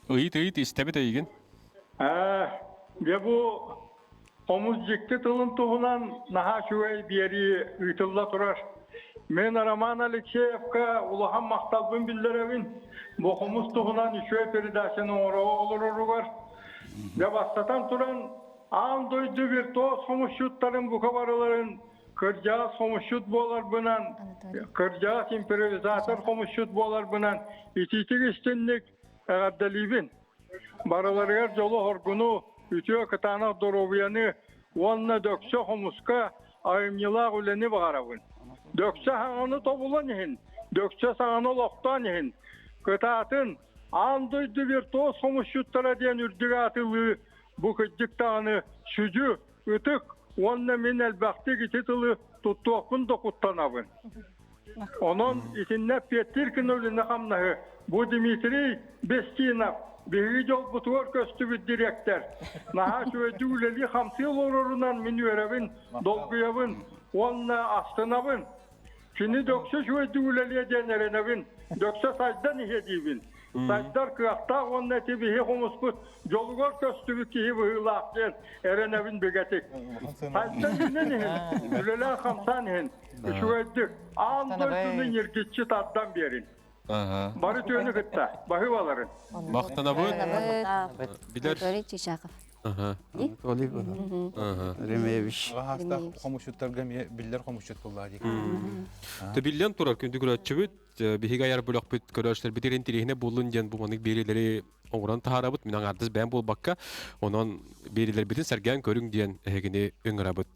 Ыйыт ыйыт истэбит эйигин. Аа, дьэ бу Хомус дьикти тылын туһунан наһаа үчүгэй биэрии ыытылла турар. Мин Роман Алексеевка улахан махталбын биллэрэбин. Бу хомус туһунан үчүгэй передачаны оҥоро олороругар. Дьэ бастатан туран, аан дойду виртуоз хомусчуттарын бука барыларын кырдьаҕас хомусчут буоларбынан, кырдьаҕас импровизатор хомусчут буоларбынан итиитик истинник эҕэрдэлиибин. Барыларыгар дьолу-соргуну, үтүө кытаанах доруобуйаны уонна дөксө хомуска айымньылаах үлэни баҕарабын. Дөксө саҥаны тобулан иһин, дөксө саҥаны олохтоон иһин, кытаатын, аан дойду виртуоз хомусчуттара диэн үрдүк аатылыы бу кырдьык даҕаны сүдү, ытык уонна мин элбэхтик ити тылы туттуохпун да куттанабын. Онон итиннэ эппиэттиир гына үлэни-хамнаһы бу Дмитрий Бестинов биһиги дьолбутугар көстүбүт дириэктэр. Наһаа үчүгэйдик үлэлии-хамсыы олорорунан мин үөрэбин, долгуйабын уонна астынабын. Кини дөксө үчүгэйдик үлэлиэ диэн эрэнэбин, дөксө сайдан иһиэ диибин. Сайдар кыахтаах уонна ити биһи хомуспут дьолугар көстүбүт киһи быһыылаах диэн эрэнэбин бигэтик. Сайдан иһинэн иһин, үлэлээн-хамсаан иһин, үчүгэйдик аан дойдуну ньиргиччи тардан биэрин. Бары түөнү кытта баһыыбаларын. Махтанабыт. Билэр. Анатолий Чичаков. Анатолий Ремеевич. Аҕа хомусчуттарга эмиэ биллэр хомусчут буоллаа дии. Биллэн турар күндү көрөөччүбүт, биһиги айар бөлөхпүт көрөөччүлэрбитигэр интириэһинэ буоллун диэн бу маннык биэриилэри оҥорон таһаарабыт. Мин аҥаардас бэйэм буолбакка, онон биэриилэрбитин сэргээн көрүҥ диэн эһигини ыҥырабыт.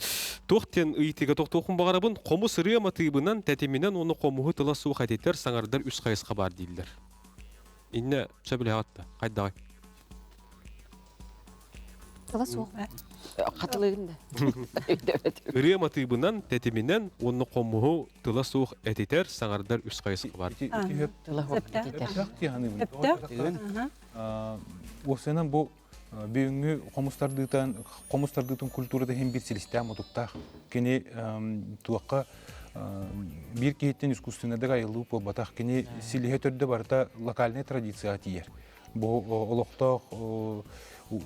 Туох диэн ыйытыыга тохтуохпун баҕарабын, хомус ырыа матыыбынан, тэтиминэн уонна хомуһу тыла суох этитэр, саҥардар үс хайысха баар дииллэр. Иннэ сөбүлэһэҕит да, хайдаҕай? Тыла суох. Хатылыгын да. Өйдөөбөтүм. Ырыа матыыбынан, тэтиминэн уонна хомуһу тыла суох этитэр, саҥардар үс хайысха бар. Тыла суох этитэр. Өптөөх. Уопсайынан бу бүгүҥҥү хомус тардыытын хомус тардыытын культурата иһин биир силистээх мутуктаах. Кини туохха биир киһиттэн искусственнайдык айыллыы буолбатах. Кини силиһэ төрдө барыта локальнай традицияҕа тиийэр. Бу олохтоох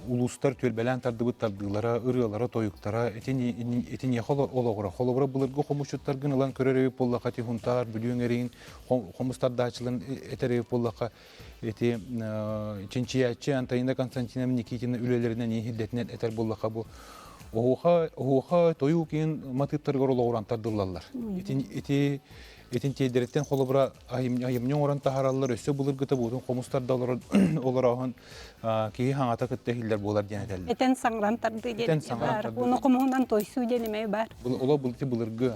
улуустар түөлбэлээн тардыбыт тардыылара, ырыалара, тойуктара итиниэхэ олоҕура. Холобура былыргы хомусчуттаргын ылан көрөр эбит буоллахха, ити Хунтаар, Бүлүүҥ эриин хомус тардааччыларын этэр эбит буоллахха, ити чинчийээччи Антонина Константиновна Никитина үлэлэринэн иһиллэтинэн этэр буоллахха, бу оһуоха, оһуоха тойук иин матыыптарыгар олоҕуран тардыллаллар. Ити Итин тиэйдэриттэн холобура айымньы оҥорон таһаараллар, өссө былыргыта буутун хомустарда олорооһун киһи хаҥата кытта иһиллэр буолар диэн этэллэр. Этэн саҥаран тардыы диэн баар. Уну хомуһунан тойсуу диэн эмиэ баар. Оло былыргы былыргы.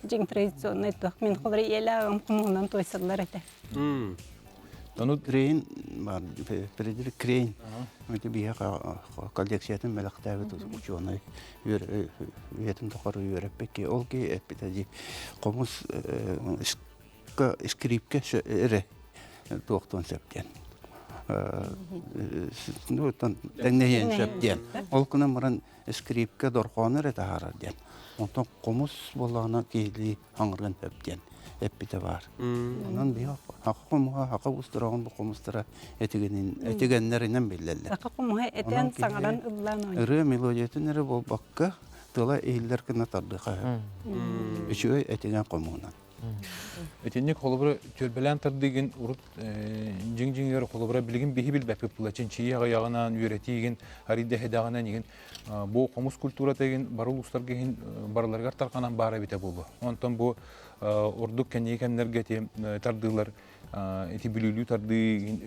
Дьиҥ традиционный туох. Мин холобура ийэлээҕим хомуһунан тойсаллар этэ. Ону Крейн бар, Фредерик Крейн ити биһиэхэ коллекциятын мэлэхтээбит учуонай үйэтин тухары үөрэппит ол киһи эппитэ дии хомус скрипка эрэ туохтуон сөп диэн ну тэҥнэһиэн сөп диэн ол гынан баран скрипка дорҕоону эрэ таһаарар диэн онтон хомус буоллаҕына киһилии хаҥырыан сөп диэн эппитэ баар. Онон биһи хака хомуһа, хака устураҕын бу хомустара этигэннэринэн биллэллэр. Хака хомуһа этэн саҥаран ыллаан оонньуур. Ырыа мелодиятын эрэ буолбакка, тыла иһиллэр гына тардыха сөп. Үчүгэй этигэн хомуһунан. Итинник холобура түөлбэлээн тардыыгын урут дьиҥ-дьиҥигэр холобура билигин биһи билбэппит була чинчийии аҕыйаҕынан үөрэтиигин арыйда эһэдэҕинэн игин Бу хомус культурата игин бары улуустарга иһин барыларыгар тарҕанан баар эбитэ буолуо. Онтон бу ордук кэнники кэмнэргэ ити тардыылар ити бүлүүлүү тардыы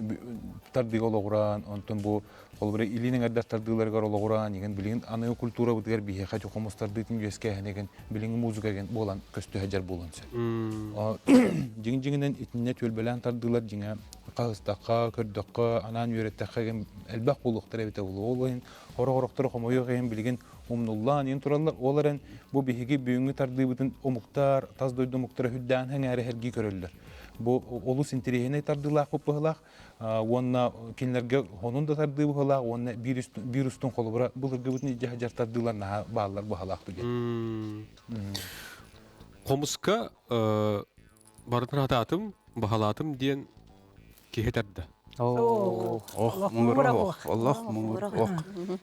тардыыга олоҕуран, онтон бу холобура илин эҥэрдэр тардыыларыгар олоҕуран, игин билигин аныгы культурабытыгар биһиэхэ ити хомус тардыытын үөскээһин игин билиҥҥи музыка игин буолан көстө сылдьар буолуон сөп. Дьиҥ-дьиҥинэн итиннэ түөлбэлээн тардыылар дьиҥэ хаһыстахха, көрдөххө, анаан үөрэттэххэ игин элбэх буолуохтара эбитэ буолуо. Ол иһин Хороҕорохтору хомойуох иһин билигин умнуллаан иһин тураллар. Ол эрэн бу биһиги бүгүҥҥү тардыыбытын омуктар, тас дойду омуктара үрдээн сэҥээрэ сэргии көрөллөр. Бу олус интэриэһинэй тардыылаах быһыылаах уонна кинилэргэ хонун да тардыы быһыылаах уонна биир устун холобура былыргыбытын илдьэ сылдьар тардыылар наһаа бааллар быһыылаах диэн. Хомуска барытын хатаатым, баһалаатым диэн киһи тарда. Ох, муҥура ох, олох муҥур ох.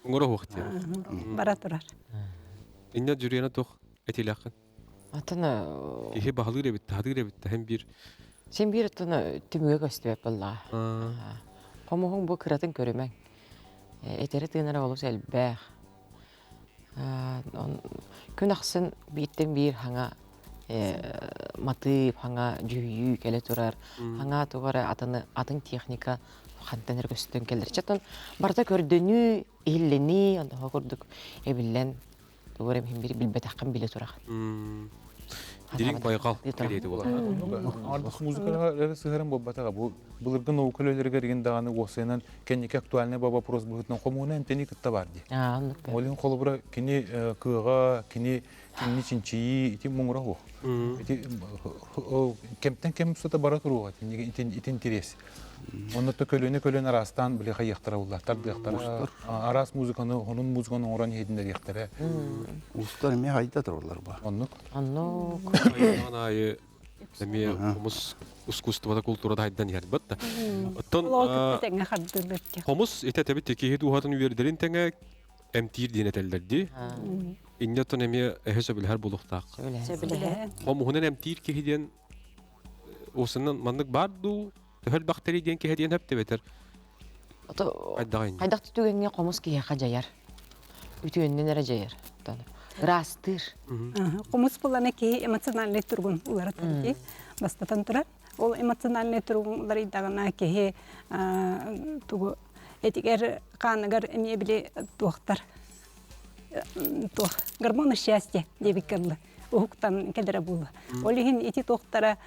Муҥура ох диэн. Бара турар. Инньэ Дьүрүөнэ туох этиилээххин? Атын Киһи баһылыыр эбит, таһатыыр эбит, һэн биир. Син биир оттон түмүгэ көстүбэт буоллаҕа. Хомуһуҥ бу кыратын көрүмэҥ. Этэри тыынара олус элбэх. Күн ахсын бииртэн биир хаҥа матыып, хаҥа дьүһүйүү кэлэ турар, хаҥа тугу эрэ атыны атын техника хантан эрэ көстөн кэлэр. Чэ, барыта көрдөнүү, иһиллэнии, онтон курдук эбиллэн тугу эрэ иһин билбэтэххин билэ тураҕын. Дириҥ байҕал кэриэтэ буолар. Ардах музыкаҕа сыһарын буолбатаҕа. Бу былыргы наука үлэлэригэр игин даҕаны уопсайынан кэнники актуальный вопрос быһыытынан хомууна эмтэни кытта бар дии. Ол иһин холобура кини кыаҕа, кини кинини чинчийии ити муҥура суох. Ити кэмтэн кэм устата бара туруоҕа ити интерес. Онно то көлүөнэ көлүөнэ араастаан били хайыахтара булла тардыахтара араас музыканы онун музыканы оҥорон иһитиннэриэхтэрэ. Уустар эмиэ хайда тураллар ба. Оннук. Оннук. Аайы эмиэ хомус искусствота культурата хайдан иһэр бат. Оттон хомус ити этэбит киһи дууһатын үөрдэрин тэҥэ эмтиир диэн этэллэр дии. Инньэ оттон эмиэ эһэ сөбүлэһэр буолуохтаах. Сөбүлэһэр. Хомуһунан эмтиир киһи диэн Уусунан маннык баар дуу, төһө элбэхтэрий диэн киһи диэн сөп эбэтэр Хайдах түгэҥҥэ хомус киһиэхэ дьайар. Үтүөннэн эрэ дьайар. Ыраастыыр. Хомус булана киһи эмоциональнай туругун уларытар дии. Бастатан турар. Ол эмоциональнай туругун уларыйдаҕына киһи тугу этигэр хааныгар эмиэ били туохтар туох гормоны счастья диэбиккэ дылы уһуктан кэлэрэ буолла. Ол иһин ити туохтара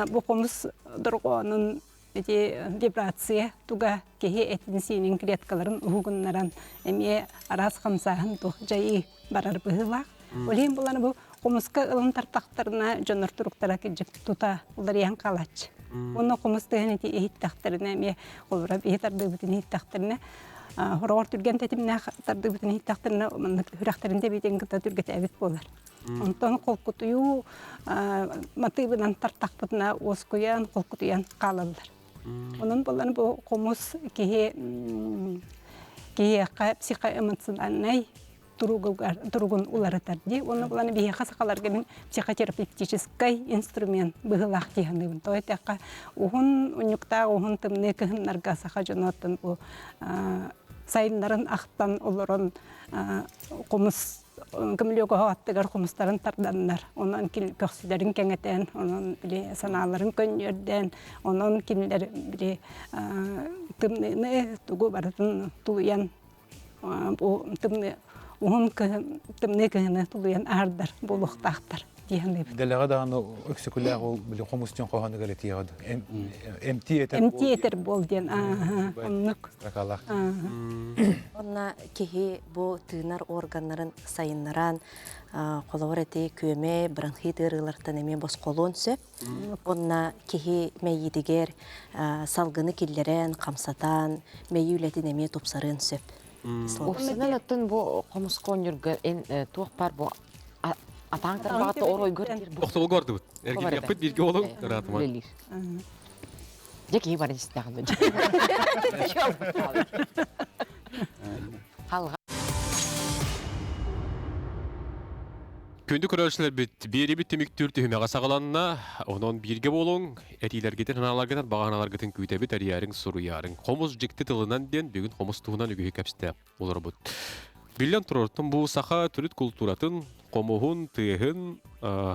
бу хомус дорҕоонун ити вибрация туга киһи этин-сиинин клеткаларын уһугуннаран эмиэ араас хамсааһын туох дьайыы барар быһыылаах. Ол иһин булан бу хомуска ылан тартахтарына дьоннор туруктара кырдьык тута уларыйан хаалааччы. Уонна хомус тыаһын ити иһиттэхтэринэ эмиэ холобура биһи тардыыбытын иһиттэхтэринэ хороҕор түргэн тэтимнээх тардыыбытын иһиттэхтэринэ маннык сүрэхтэрин тэбиитин кытта түргэтээбит буолар. Онтон холкутуйуу матыыбынан тартахпытына уоскуйан, холкутуйан хаалаллар. Онон буолан бу хомус киһи киһиэхэ психоэмоциональнай туругун уларытар дии. Уонна булан биһиэхэ сахаларга мин психотерапевтическай инструмент быһыылаах дии саныыбын. Тоҕо эттэххэ, уһун унньуктаах уһун тымныы кыһыннарга саха дьоно бу сайыннарын ахтан олорон хомус көмүлүөк оһох аттыгар хомустарын тарданнар, онон көхсүлэрин кэҥэтэн, онон били санааларын көнньүөрдэн, онон кинилэр били тымныыны тугу барытын тулуйан бу тымныы уһун кыһын тымныы кыһыны тулуйан аһардар буолуохтаахтар дии саныыбын. Дэлэҕэ даҕаны өксөкүлээх ол били хомус диэн хоһоонугар этиэҕэ эмтии этэр эмтии этэр буол диэн оннук строкалаах. Онно киһи бу тыынар органнарын сайыннаран холобур эти күөмэ бронхит ыарыылартан эмиэ босхолуон сөп. Уонна киһи мэйиитигэр салгыны киллэрэн, хамсатан, мэйии үлэтин эмиэ тупсарыан сөп. Уопсайынан оттон бу хомуска оонньуурга эн туох баар бу атаан тарбаҕатта оройгор Охтоболго бардыбыт. Эргиллиэхпит бииргэ олуҥ ыраатыма. Дьэ киһи баран истэҕин. Халҕа Күндү көрөөччүлэрбит, биэрибит түмүктүүр түһүмэҕэ саҕаланна. Онон бииргэ буолуҥ, этиилэргитин, санааларгытын, баҕа санааларгытын күүтэбит, эрийээриҥ, суруйаарыҥ. Хомус дьикти тылынан диэн бүгүн хомус туһунан үгүһү кэпсэтэ олоробут. Биллэн турар, бу саха төрүт култууратын, хомуһун, тыаһын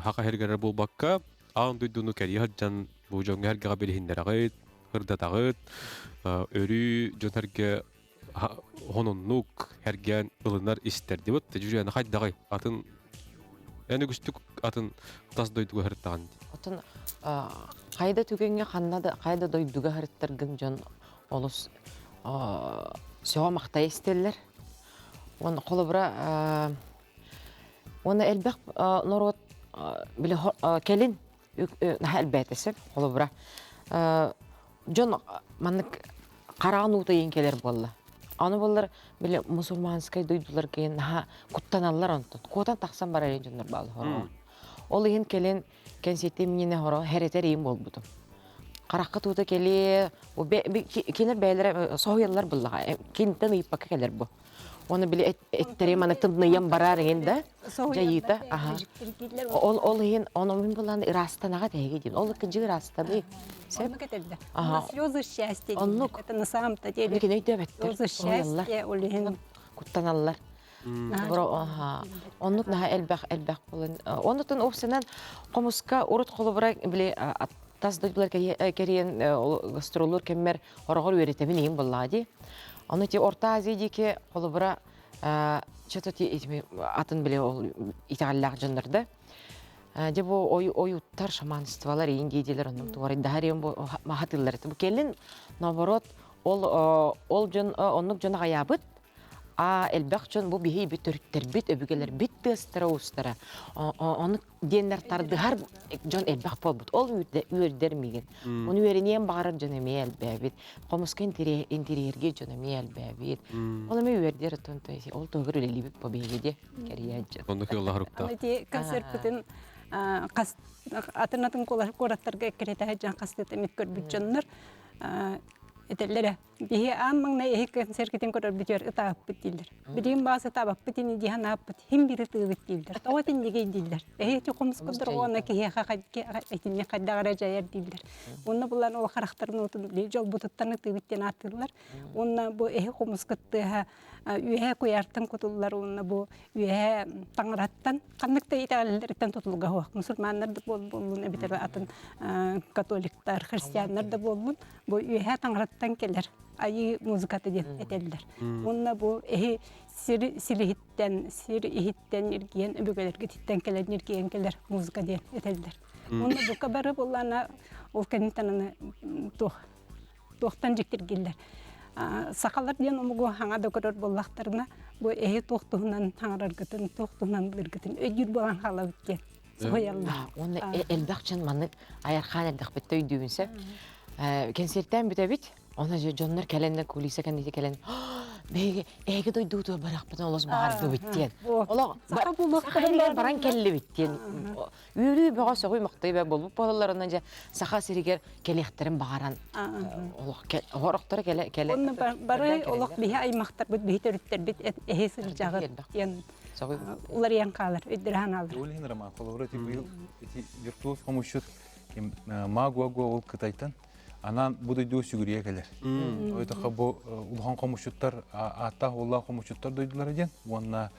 саха сиригэр буолбакка, аан дойдуну кэрийэ сылдьан бу дьоҥҥо-сэргэҕэ билиһиннэрэҕит, ырдатаҕыт, өрүү дьон-сэргэ хонуннук эргээн ылынар истэр дибит. Дьүрүөнэ хайдаҕый? Атын эн үгүстүк атын тас дойдуга сырыттаҕын дии. Отон хайда түгэҥҥэ ханна да хайда дойдуга сырыттаргын дьон олус сөҕө махтайа истэллэр. Уонна холобура уонна элбэх норуот били кэлин наһаа элбээтэ сөп холобура дьон маннык хараҕын уута иин кэлэр буолла аны буоллар били мусульманскай дойдуларга наһаа куттаналлар онтон куотан тахсан барар дьоннор бааллар хороҕо ол иһин кэлин кэнсиэттим минньинэ хоро хэрэтэр иин буолбутум харахха туута кэлиэ кинилэр бэйэлэрэ соһуйаллар буллаҕа кинтэн ыйыппакка кэлэр бу Оны били эттэри маны тымныйан барар эҥин да дьайыыта аха ол ол иһин ону мин булан ыраастанаҕа тэһиги диэн ол кыдьы ыраастаныы сөп ага слезы счастья оннук это на самом-то деле Лекин өйдөөбөттөр слезы счастья ол иһин куттаналлар оннук наһаа элбэх элбэх буолан оннутун уопсанан хомуска урут холобура били тас дойдулар кэрийэн гастроллуур кэммэр хороҕор үөрэтэбин иһин буоллаҕа дии. Ону ити Орто Азия диэки холобура что-то атын били ол итэҕэллээх дьоннор да. Дьэ бу ойуттар шаманстволар иин диэдилэр оннук туорайдаһар иин бу махатыыллар бу кэлин наоборот ол ол дьон оннук дьон аҕайаабыт а элбэх дьон бу биһи төрүттэрбит өбүгэлэрбит тыастара уустара ону диэннэр тардыһар дьон элбэх буолбут ол үөрдэр миигин ону үөрэниэн баҕарар дьон эмиэ элбээбит хомуска интириэргиир дьон эмиэ элбээбит ол эмиэ үөрдэр оттон ол туһугар үлэлиибит по биһиги диэ кэрийээччи Онно кыалла харуктаах. Ити концертпытын хас атын-атын куораттарга эккирэтэ сылдьан хастыыта эмит көрбүт дьоннор этэллэрэ биһи аан маҥнай эһи концерткитин көрөрбүтүгэр ытааппыт дииллэр. Билигин баас ытаабаппыт ини дии санааппыт хим бири тыыбыт дииллэр. Тоҕо итиннигий дииллэр. Эһи ити хомус курдурҕуона киһиэхэ итинник хайдах эрэ дьайар дииллэр. Уонна булан ол харахтарын уутун дьолбутуттан ытыыбыт диэн ааттыыллар. Уонна бу эһи хомус кыттыаһа үөһээ куйаартан кутуллар уонна бу үөһээ таҥараттан ханнык да итэҕэллэриттэн тутулуга суох мусульманнар да буоллун эбэтэр атын католиктар христианнар да буоллун бу үөһээ таҥараттан кэлэр айыы музыката диэн этэллэр уонна бу эһи сир силиһиттэн сир иһиттэн иргиэн өбүгэлэргититтэн кэлэн иргиэн кэлэр музыка диэн этэллэр уонна бука бары буоллаана ол кэнниттэн аны туох туохтан дьиктиргиллэр. Сахалар диэн омугу хаҥа да көрөр буоллахтарына, бу эһи туох туһунан хаҥараргытын, туох туһунан былыргытын өйдүүр буолан хаалабыт диэн соһуйаллар. Уонна элбэх дьон маннык айархаан элбэхпит өйдүүбүн сөп. Кэнсиэртээн бүтэбит. Онно дьоннор кэлэннэр кулиса кэнники кэлэн биһиги эһиги дойдуутугар барахпытын олус баҕардыбыт диэн. Олох саха баран кэллибит диэн Үөрүү бөҕө сөҕүү махтайы бэ буолбут буолалларынан дьэ Саха сиригэр кэлиэхтэрин баҕаран олох орохторо кэлэ кэлэ Онно бары олох биһи аймахтарбыт биһи төрүттэрбит эһи сылдьаҕыт диэн уларыйан хаалар өйдөрөһөн хаалар. Ол иһин Роман холобура ити быйыл ити виртуоз хомусчут ким Магуагуа ол Кытайтан анаан бу дойдуга сүгүрүйэ кэлэр. Ойтоха бу улахан хомусчуттар ааттаах уоллаах хомусчуттар дойдулара диэн уонна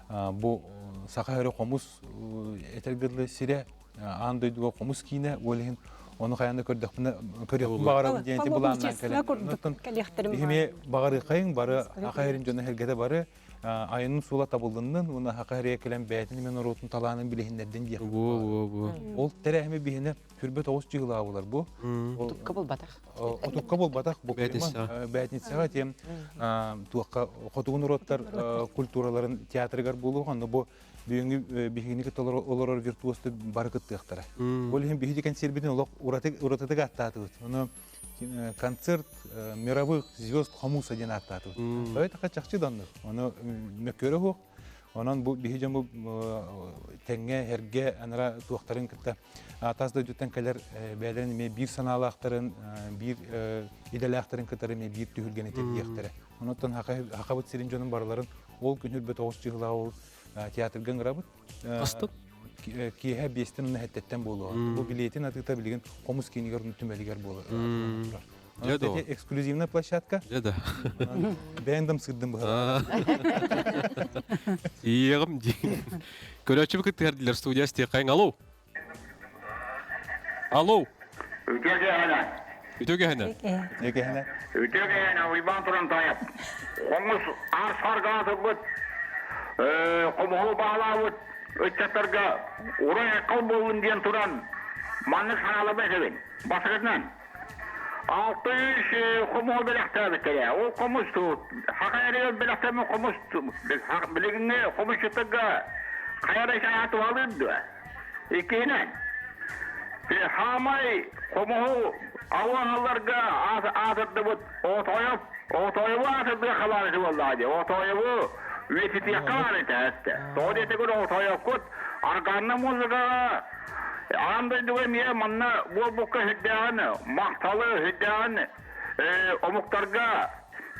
бу саха өрө хомус этэргэ дылы сирэ аан дойдуга хомус киинэ ол иһин ону хайаан да көрдөхпүнэ көрүөхпүн баҕарабын диэн ити былааннаан кэлэн биһими баҕарыахайыҥ бары аха эрин дьоно сэргэтэ бары айанын суола табыллыннын уонна аха эрэ кэлэн бэйэтин эмэ норуотун талаанын билиһиннэрдин диэх ол тэрээһими биһине Түрбэ тоҕус дьыгылаабылар бу. Отукка булбатах. Отукка булбатах. Бу бээтиницэҕэ тиэм туохха хотугу норуоттар культураларын театрыгар буолуох онно бу бүгүҥҥү биһигини кытта олорор виртуозтар бары кыттыахтара. Ол иһин биһиги кэнсиэрбитин олох уратытык ааттаатыбыт. Ону концерт мировых звезд хомуса диэн ааттаатыбыт. Өй чахчы да оннук. Ону мөккүөрэ суох. Онон бу биһи дьон бу тэҥҥэ эргэ анара туохтарын кытта тас дойдуттан кэлэр бэйэлэрин эмиэ биир санаалаахтарын, биир идэлээхтэрин кытары эмиэ биир түһүлгэни тэрийиэхтэрэ. Онон Хахабыт сирин дьонун барыларын ол күн үрбэ тоҕус чыһылаах ол театрга ыҥырабыт. Астык? Киэһэ биэстэн уонна сэттэтэн буолуо. Бу билиэтин атыыта билигин хомус киинигэр түмэлигэр буолар. Дьэ да. Эксклюзивная площадка. Дьэ да. Бэйэм сырдым быһа. Иэҕим дии. Көрөөччү кыттыһар дилер студия стихайың. Алло. Алло. Үтүө киэһэнэ. Үтүө киэһэнэ. Үтүө киэһэнэ. Үтүө киэһэнэ Уйбаан туран тайап. Хомус аар саргаатырбыт, хомуһу баалаабыт ыччаттарга урай айхал буоллун диэн туран маннык санааларбын этэбин. Бастакытынан, 600 хомуһу бэлэхтээбиттэрэ. Ол хомус саха эригэр бэлэхтэммит хомус билигиҥҥи хомусчуттарга хайа эрэ саҥа туһалыыр дуо? Иккиһинэн, хаамай хомуһу аллаһалларга аатырдыбыт Отоев, Отоеву аатырдыга халаанысы буоллаҕа дии. Отоеву үйэтитиэххэ баар этэ эттэ. Тоҕо диэтигэр Отоевкут аргаанна музыкаҕа аан дойдуга эмиэ манна буолбукка сүрдээҕин махталы сүрдээҕин омуктарга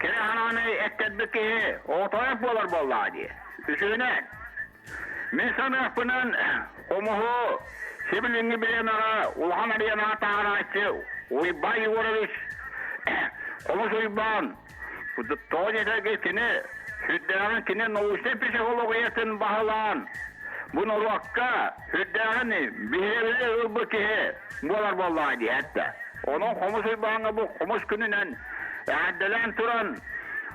кэрэ санааны эттэрбит киһи Отоев буолар буоллаҕа дии. Үсүһүнэн, Мин саныахпынан, хомуһу сибилиҥҥи бириэмэҕэ улахан аренаҕа таһаарааччы Уйбаан Егорович Хомус Уйбаан тоҕо диэтэргэ кини сүрдээҕин кини научнай психологиятын баһылаан бу норуокка сүрдээҕин биһирэбили ылбыт киһи буолар буоллаҕа дии эттэ. Онон Хомус Уйбааҥҥа бу хомус күнүнэн эҕэрдэлээн туран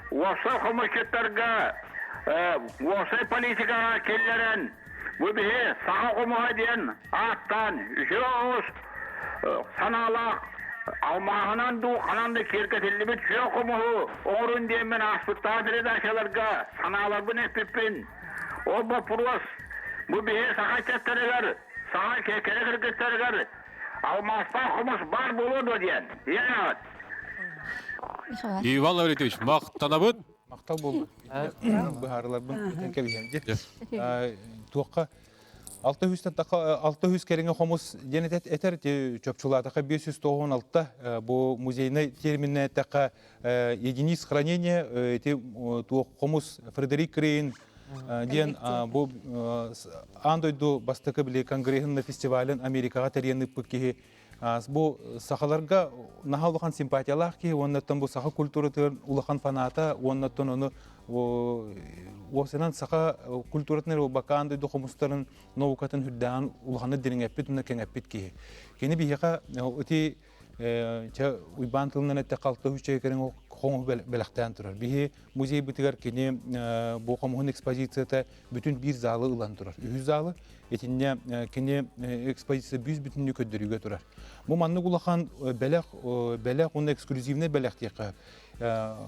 уопсай хомусчуттарга уопсай политикаҕа киллэрэн, Бу биһи саха хомуһа диэн ааттаан үчүгэй оҕус санаалаах алмааһынан дуу ханан да киэргэтиллибит сүө хомуһу оҥорун диэммин ааспыттаах передачаларга санааларбын эппиппин. Ол боппуруос бу биһи саха ыччаттарыгар, саха кэрэ кыргыттарыгар алмаастаах хомус баар буолуо дуо диэн. Ийэ Иван Лаврентьевич, махтанабыт. Махтал буолла. Быһаарыларбын этэн кэбиһэм. Туохха 600 кэриҥэ хомус диэн этэр чопчулаатаха 596 бу музейнай терминнээтэххэ единиц хранения эти туох хомус Фредерик Крейн диэн бу аан дойду бастакы били конгреһын фестивалын Америкаҕа тэрийэн ыыппыт киһи. Бу сахаларга наһаа улахан симпатиялаах киһи уоннаттан бу саха культуратыгар улахан фаната уоннаттан ону уопсайынан саха культуратын эрэ бакаан дойду хомустарын наукатын үрдээн улаханнык дириҥэппит уонна кэҥэппит киһи. Кини биһиэхэ ити чэ Уйбаан тылынан эттэххэ алта үчүгэй кэриҥ хоҥоһу бэлэхтээн турар. Биһи музейбытыгар кини бу хомуһун экспозицията бүтүн биир залы ылан турар. Үһүс залы итиннэ кини экспозиция бүүс бүтүннүү көрдөрүүгэ турар. Бу маннык улахан бэлэх бэлэх уонна эксклюзивный бэлэх диэххэ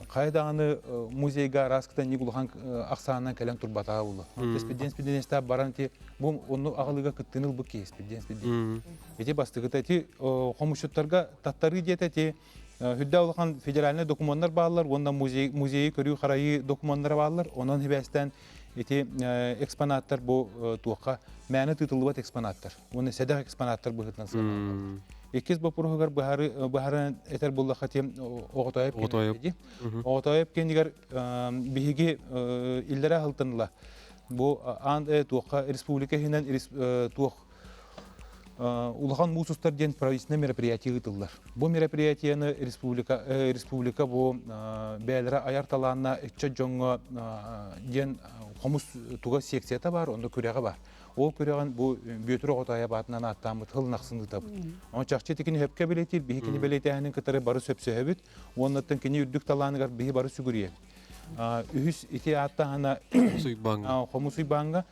хайа даҕаны музейга араас кытанньык улахан ахсаанынан кэлэн турбатаҕа буолла. Спиден спиденестаап баран ити бу онну аҕалыыга кыттыыны ылбыт киһи спиден спиден. Ити бастакыта ити хомусчуттарга таттарыы диэтэ ити Үрдэ улахан федеральнай докумуоннар бааллар уонна музей музейи көрүү-харайыы докумуоннара бааллар. Онон хибээстээн ити экспонаттар бу туохха мээнэ тыытыллыбат экспонаттар уонна сэдэх экспонаттар быһыытынан сыаналаналлар. Иккис боппуруоһугар быһааран этэр буоллахха ти Оҕотоойоп Оҕотоойоп кэннигэр биһиги иллэрэ аһылтаныла бу аан туохха республика иһинэн туох Улахан муус устар диэн правительственное мероприятие ыытыллар. Бу мероприятиены республика, республика бу бэйэлэрэ айар талаанна ыччат дьоҥҥо диэн хомус туга секцията бар, онно күрэҕэ бар. Ол күрэҕин бу Бүөтүр оҕото баатынан ааттааммыт хыл нахсын ыытабыт. Онон чахчы итикини сөпкө бэлиэтиир, биһи кини бэлиэтээһинин кытары бары сөпсөһөбүт, уоннаттан кини үрдүк талааныгар биһи бары сүгүрүйэбит. Үһүс ити ааттаһына Хомус Уйбааҥҥа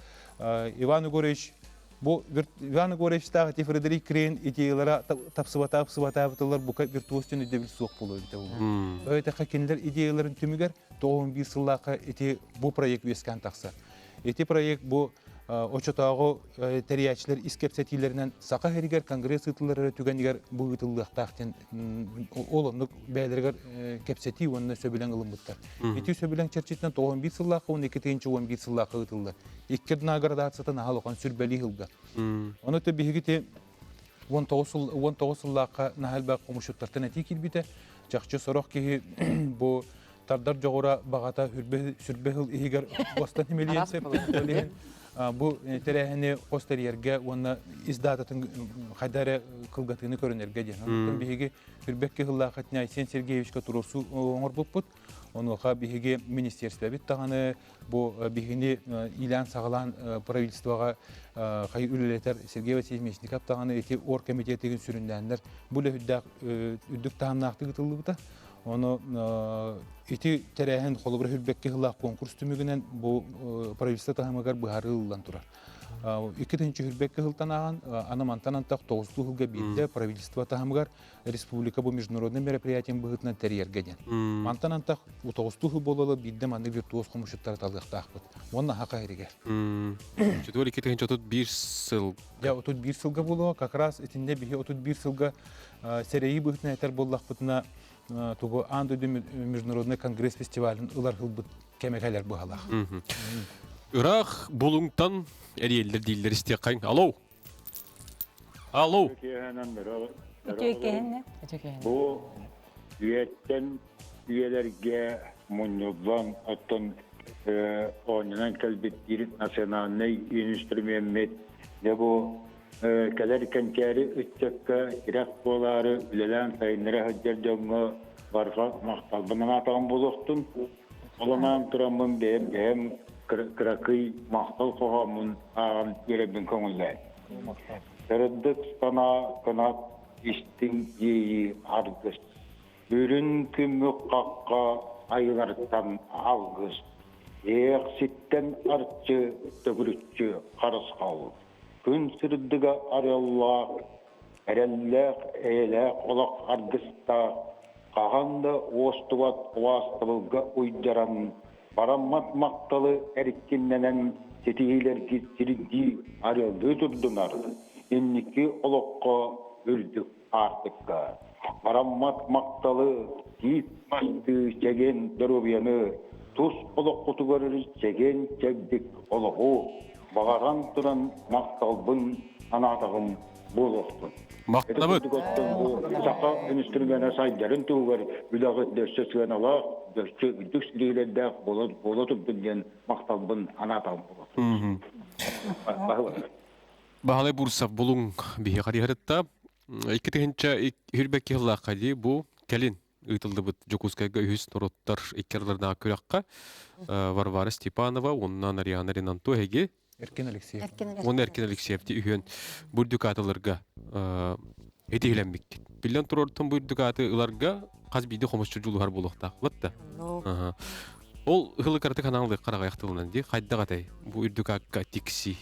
Иван Егорович Бу Иван Егоровичтаах ити Фредерик Крейн идеялара тапсыбата тапсыбатаабытылар бука виртуоз диэн өйдөбүл суох буолуо эбитэ буолуо. Өйтэххэ кинилэр идеяларын түмүгэр 91 сыллаахха ити бу проект үөскээн тахсар. Ити проект бу очотооҕу тэрийээччилэр ис кэпсэтиилэринэн Саха сиригэр конгресс ыытыллар эрэ түгэнигэр бу ыытыллыахтаах диэн ол оннук бэйэлэригэр кэпсэтии уонна сөбүлэҥ ылыммыттар. Ити сөбүлэҥ чэрчитинэн 91 сыллаахха 12 11 сыллаахха ыытыллар. Икки наградациятын аһал охон сүрбэлии сылга. Ону те биһиги те 19 сыллаахха наһаа элбэх хомусчуттартан этии киирбитэ. Чахчы сорох киһи бу тардар дьоҕура баҕата сүрбэ сыл иһигэр уостан химэлиэн сөп. Бу тэрээһини хос тэрийэргэ уонна ис даататын хайда эрэ кылгатыыны көрүнэргэ диэн. Онтон биһиги Үрбэкки сыллаахха Айсен Сергеевичка туруорсуу оҥорбуппут. Онуоха биһиги министерствобит даҕаны бу биһигини иилээн-саҕалаан правительствоҕа хайы үлэлэтэр Сергей Васильевич Местников даҕаны ити оргкомитетигин сүрүннээннэр бу үлэ үрдүк таһымнаахтык ыытыллыбыта. Ону ити тэрээһин холобура хүрбэкки сыллаах конкурс түмүгүнэн бу правительство таһымыгар быһаарыы ылыллан турар. 2021 сылтан ааҕан аны мантан антах тоҕустуу сылга биирдэ правительство таһымыгар республика бу международный мероприятием быһыытынан тэрийэргэ диэн. Мантан антах тоҕустуу сыл буолала биирдэ маннык виртуоз хомусчуттары талыахтаахпыт. Уонна хаха иһигэр. Четвер 2031 сыл. Дьэ, 31 сылга буолуо. Как раз итиннэ биһи 31 сылга сэрэйии быһыытынан этэр буоллахпытына тугу аан дойду международный конгресс фестивалын ылар ылбыт кэмэ кэлэр быһалаах. Ыраах булуҥтан эриэллэр дииллэр истиэххэҥ. Алло! Алло! Үтүө киһини. Бу үйэттэн үйэлэргэ мунньуллан оттон оонньонон кэлбит биир национальнай инструмеммит дьэ бу кэлэр кэнчээри ыччакка тирэх буолаары үлэлээн сайыннара сылдьар дьоҥҥо барҕа махталбын анаатаҕым буолуохтун. Ол анаан тураммын бэйэм бэйэм кыракый махтал хоһооммун ааҕан биэрэрбин көҥүллээн. Сырдык санаа кынат истиҥ иэйии аргыс. Үрүн күммүк хахха айылартан алгыс. Иэхситтэн арчы төгүрүччү харысхал, күн сырдыга арыаллаах, эрэллээх, эйэлээх олох аргыстаах, хаһан да уостубат убаастабылга уйдаран, бараммат махталы эркиннэнэн ситиһиилэргит сирдии арыаллыы турдунар, инники олоххо үрдүк аартыкка. Бараммат махталы, тиит мастыы чэгиэн доруобуйаны, тус олоххутугар чэгиэн чэбдик олоҕу баҕаран туран махталбын анаатаҕым буолуохтун. Махтанабыт. Бу саха инструмена сайдарын туһугар үлэҕит дөссө сыаналаах, дөссө үрдүк ситиһиилэрдээх буола турдун диэн махталбын анаатаҕым буолуохтун. Баһылай Бурсов булуҥ биһи харыһарытта 2022 сыллаахха дии бу кэлин ыытыллыбыт Дьокуускайга үһүс норуоттар икки ардыларынааҕы күрэххэ Варвара Степанова уонна Нарьяна Ринанто эһиги Эркин Алексеев. Уонна Эркин Алексеев үһүөн бу үрдүк аатыларга итиһилэммиккит. Биллэн турартан бу үрдүк ааты ыларга хас биирдии хомусчу дьулуһар буолуохтаах. Латта. Ол ыһылы кыратык ханаалык хараҕайах тылынан дии хайдах этэй бу үрдүк аакка тикси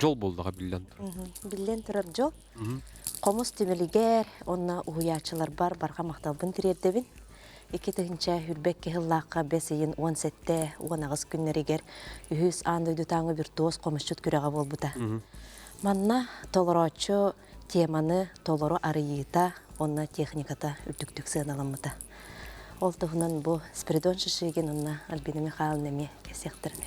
дьол буоллаҕа биллэн турар. Биллэн турар дьол. Хомус түмэлигэр уонна уһуйааччыларбар барҕа махталбын тириэрдэбин. 2022 сыллаахха бэс ыйын 17-18 күннэригэр үһүс аан дойдутааҥы виртуоз хомусчут күрэҕэ буолбута. Манна толорооччу теманы толору арыйыыта уонна техниката үрдүктүк сыаналаммыта. Ол туһунан бу Спиридон Шишигин уонна Альбина Михайловна эмиэ кэсиэхтэрин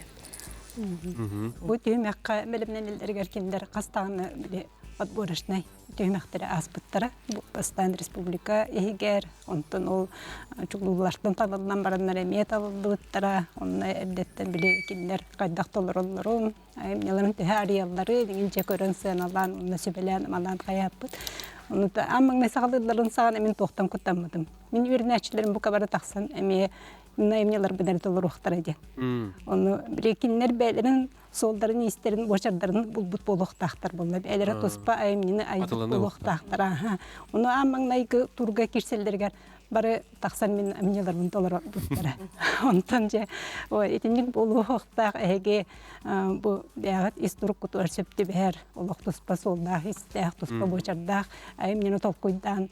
Бу түһүмэххэ бэлэмнэнэллэригэр кинилэр хас даҕаны били отборочнай түһүмэхтэри ааспыттара. Бу бастаан республика иһигэр, онтон ол чулуулартан талыллан бараннар эмиэ талыллыбыттара. Онно эрдэттэн били кинилэр хайдах толороллорун, айымньыларын төһө арыйаллары дьэ көрөн сыаналаан уонна сүбэлээн-амалаан хайааппыт. Ону аан маҥнай саҕалыылларын саҕана мин туохтан куттаммытым. Мин үөрэнээччилэрим бука бары тахсан эмиэ мин айымньыларбын эрэ толоруохтара диэн. Ону били кинилэр бэйэлэрин суолдарын-иистэрин, буочардарын булбут буолуохтаахтар буолла. Бэйэлэрэ туспа айымньыны айбыт буолуохтаахтар. Аха. Ону аан маҥнайгы турга киирсэллэригэр бары тахсан мин амньыларбын толорбуттара. Онтон дьэ итинник буолуохтаах эһиги бу бэйэҕит ис туруккутугар сөп түбэһэр олох туспа суоллаах истээх туспа буочардаах айымньыны толкуйдаан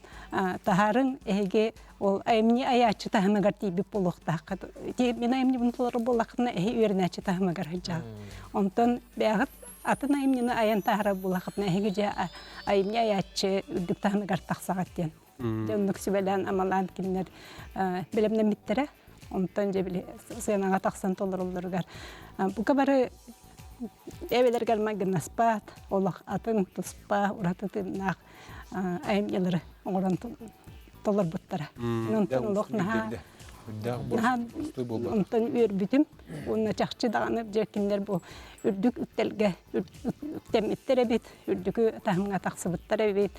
таһаарыҥ эһиги ол айымньы айааччы таһымыгар тиийбит буолуохтааххыт мин айымньыбын толорор буоллаххытына эһи үөрэнээччи таһымыгар сылдьаҕыт онтон бэйэҕит атын айымньыны айан таһаарар буоллаххытына эһиги дьэ айымньы айааччы үрдүк таһымыгар тахсаҕыт диэн Дьэ оннук сүбэлээн-амалаан кинилэр бэлэмнэммиттэрэ. Онтон дьэ били сыанаҕа тахсан толороллоругар бука бары эбэлэргэр майгыннаспат, олох атын туспа ураты тыыннаах айымньылары оҥорон толорбуттара. Онтон олох наһаа наһаа онтон үөрбүтүм. Уонна чахчы даҕаны дьэ кинилэр бу үрдүк үктэлгэ үктэммиттэр эбит, үрдүкү таһымҥа тахсыбыттар эбит.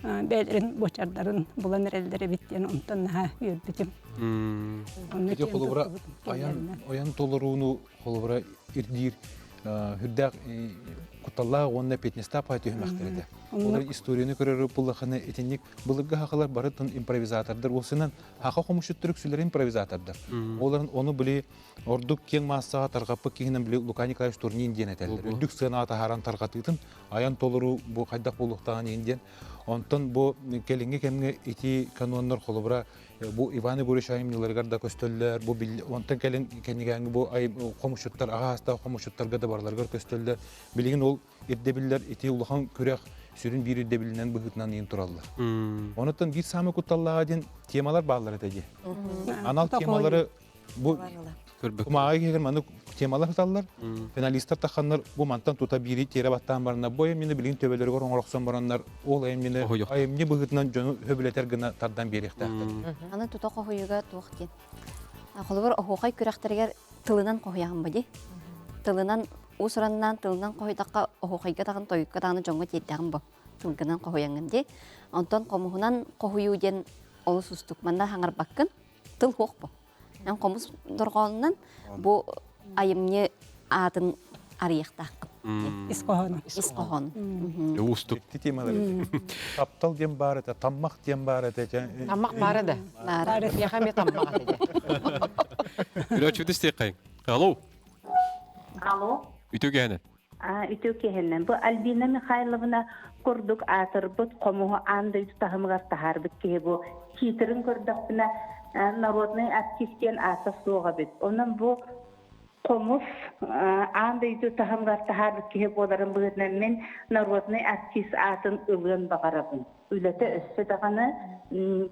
бэйэлэрин буочардарын булан эрэллэр эбит диэн онтон наһаа үөрбүтүм. Ити холобура айан айан толорууну холобура ирдиир үрдээх кутталлаах уонна пятнистаах пай түһүмэхтэр этэ. Олор историяны көрөр буллахына итинник былыргы хахалар барытын импровизатордар уосынан хаха хомусчуттар үксүлэр импровизатордар. Оларын ону били ордук киэҥ маассаҕа тарҕаппыт киһинэн били Лука Николаевич Турнин диэн этэллэр. Үрдүк сыанаҕа таһааран тарҕатыытын айан толоруу бу хайдах буолуохтааҕын иһин диэн. Онтон бу кэлиҥҥи кэмҥэ ити каноннар холобура бу Иван Егорович айымньыларыгар да көстөллөр, бу онтон кэлин кэннигээҥҥи бу хомусчуттар аҕа саастаах хомусчуттарга да барыларыгар көстөллөр. Билигин ол ирдэбиллэр ити улахан күрэх сүрүн биир ирдэбилинэн быһыытынан иин тураллар. Онуттан биир саамай кутталлааҕа диэн темалар бааллар этэ дии. Анал темалары Бу кумааҕы киһигэр маннык темалар сыталлар. Финалистар тахханнар бу мантан тута биири тиэрэ баттаан бараннар бу айымньыны билигин төбөлөрүгэр оҥорохсон бараннар ол айымньыны айымньы быһыытынан дьону сөбүлэтэр гына тардан биэриэхтээхтэр. Аны тута хоһуйуга туох диэн. Холобур оһуохай күрэхтэригэр тылынан хоһуйаҕын бу дии. Тылынан уус-ураннаан тылынан хоһуйдахха оһуохайга даҕаны тойукка даҕаны дьоҥҥо тиэрдэҕин бу тылгынан хоһуйаҥҥын дии. Онтон хомуһунан хоһуйуу диэн олус устук. Манна хаҥарбаккын тыл суох бу. Эн хомус дорҕоонунан бу айымньы аатын арыйыахтааххын. Ис хоһоону. Ис хоһоон. Уустук. Темалар. Таптал диэн баар этэ, таммах диэн баар этэ. Таммах баара да. Баара. Миэхэ эмиэ таммах этэ. Күрөөччүбүт истиэххэйиҥ. Алло. Алло. Үтүө киэһэнэн. Үтүө киэһэнэн. Бу Альбина Михайловна курдук аатырбыт хомуһу аан дойду таһымыгар таһаарбыт киһи бу титрин көрдөхпүнэ народный артист диэн аата суох эбит. Онон бу хомус аан дойду таһымыгар таһаарбыт киһи буоларын быһыытынан мин народный артист аатын ылыан баҕарабын. Үлэтэ өссө даҕаны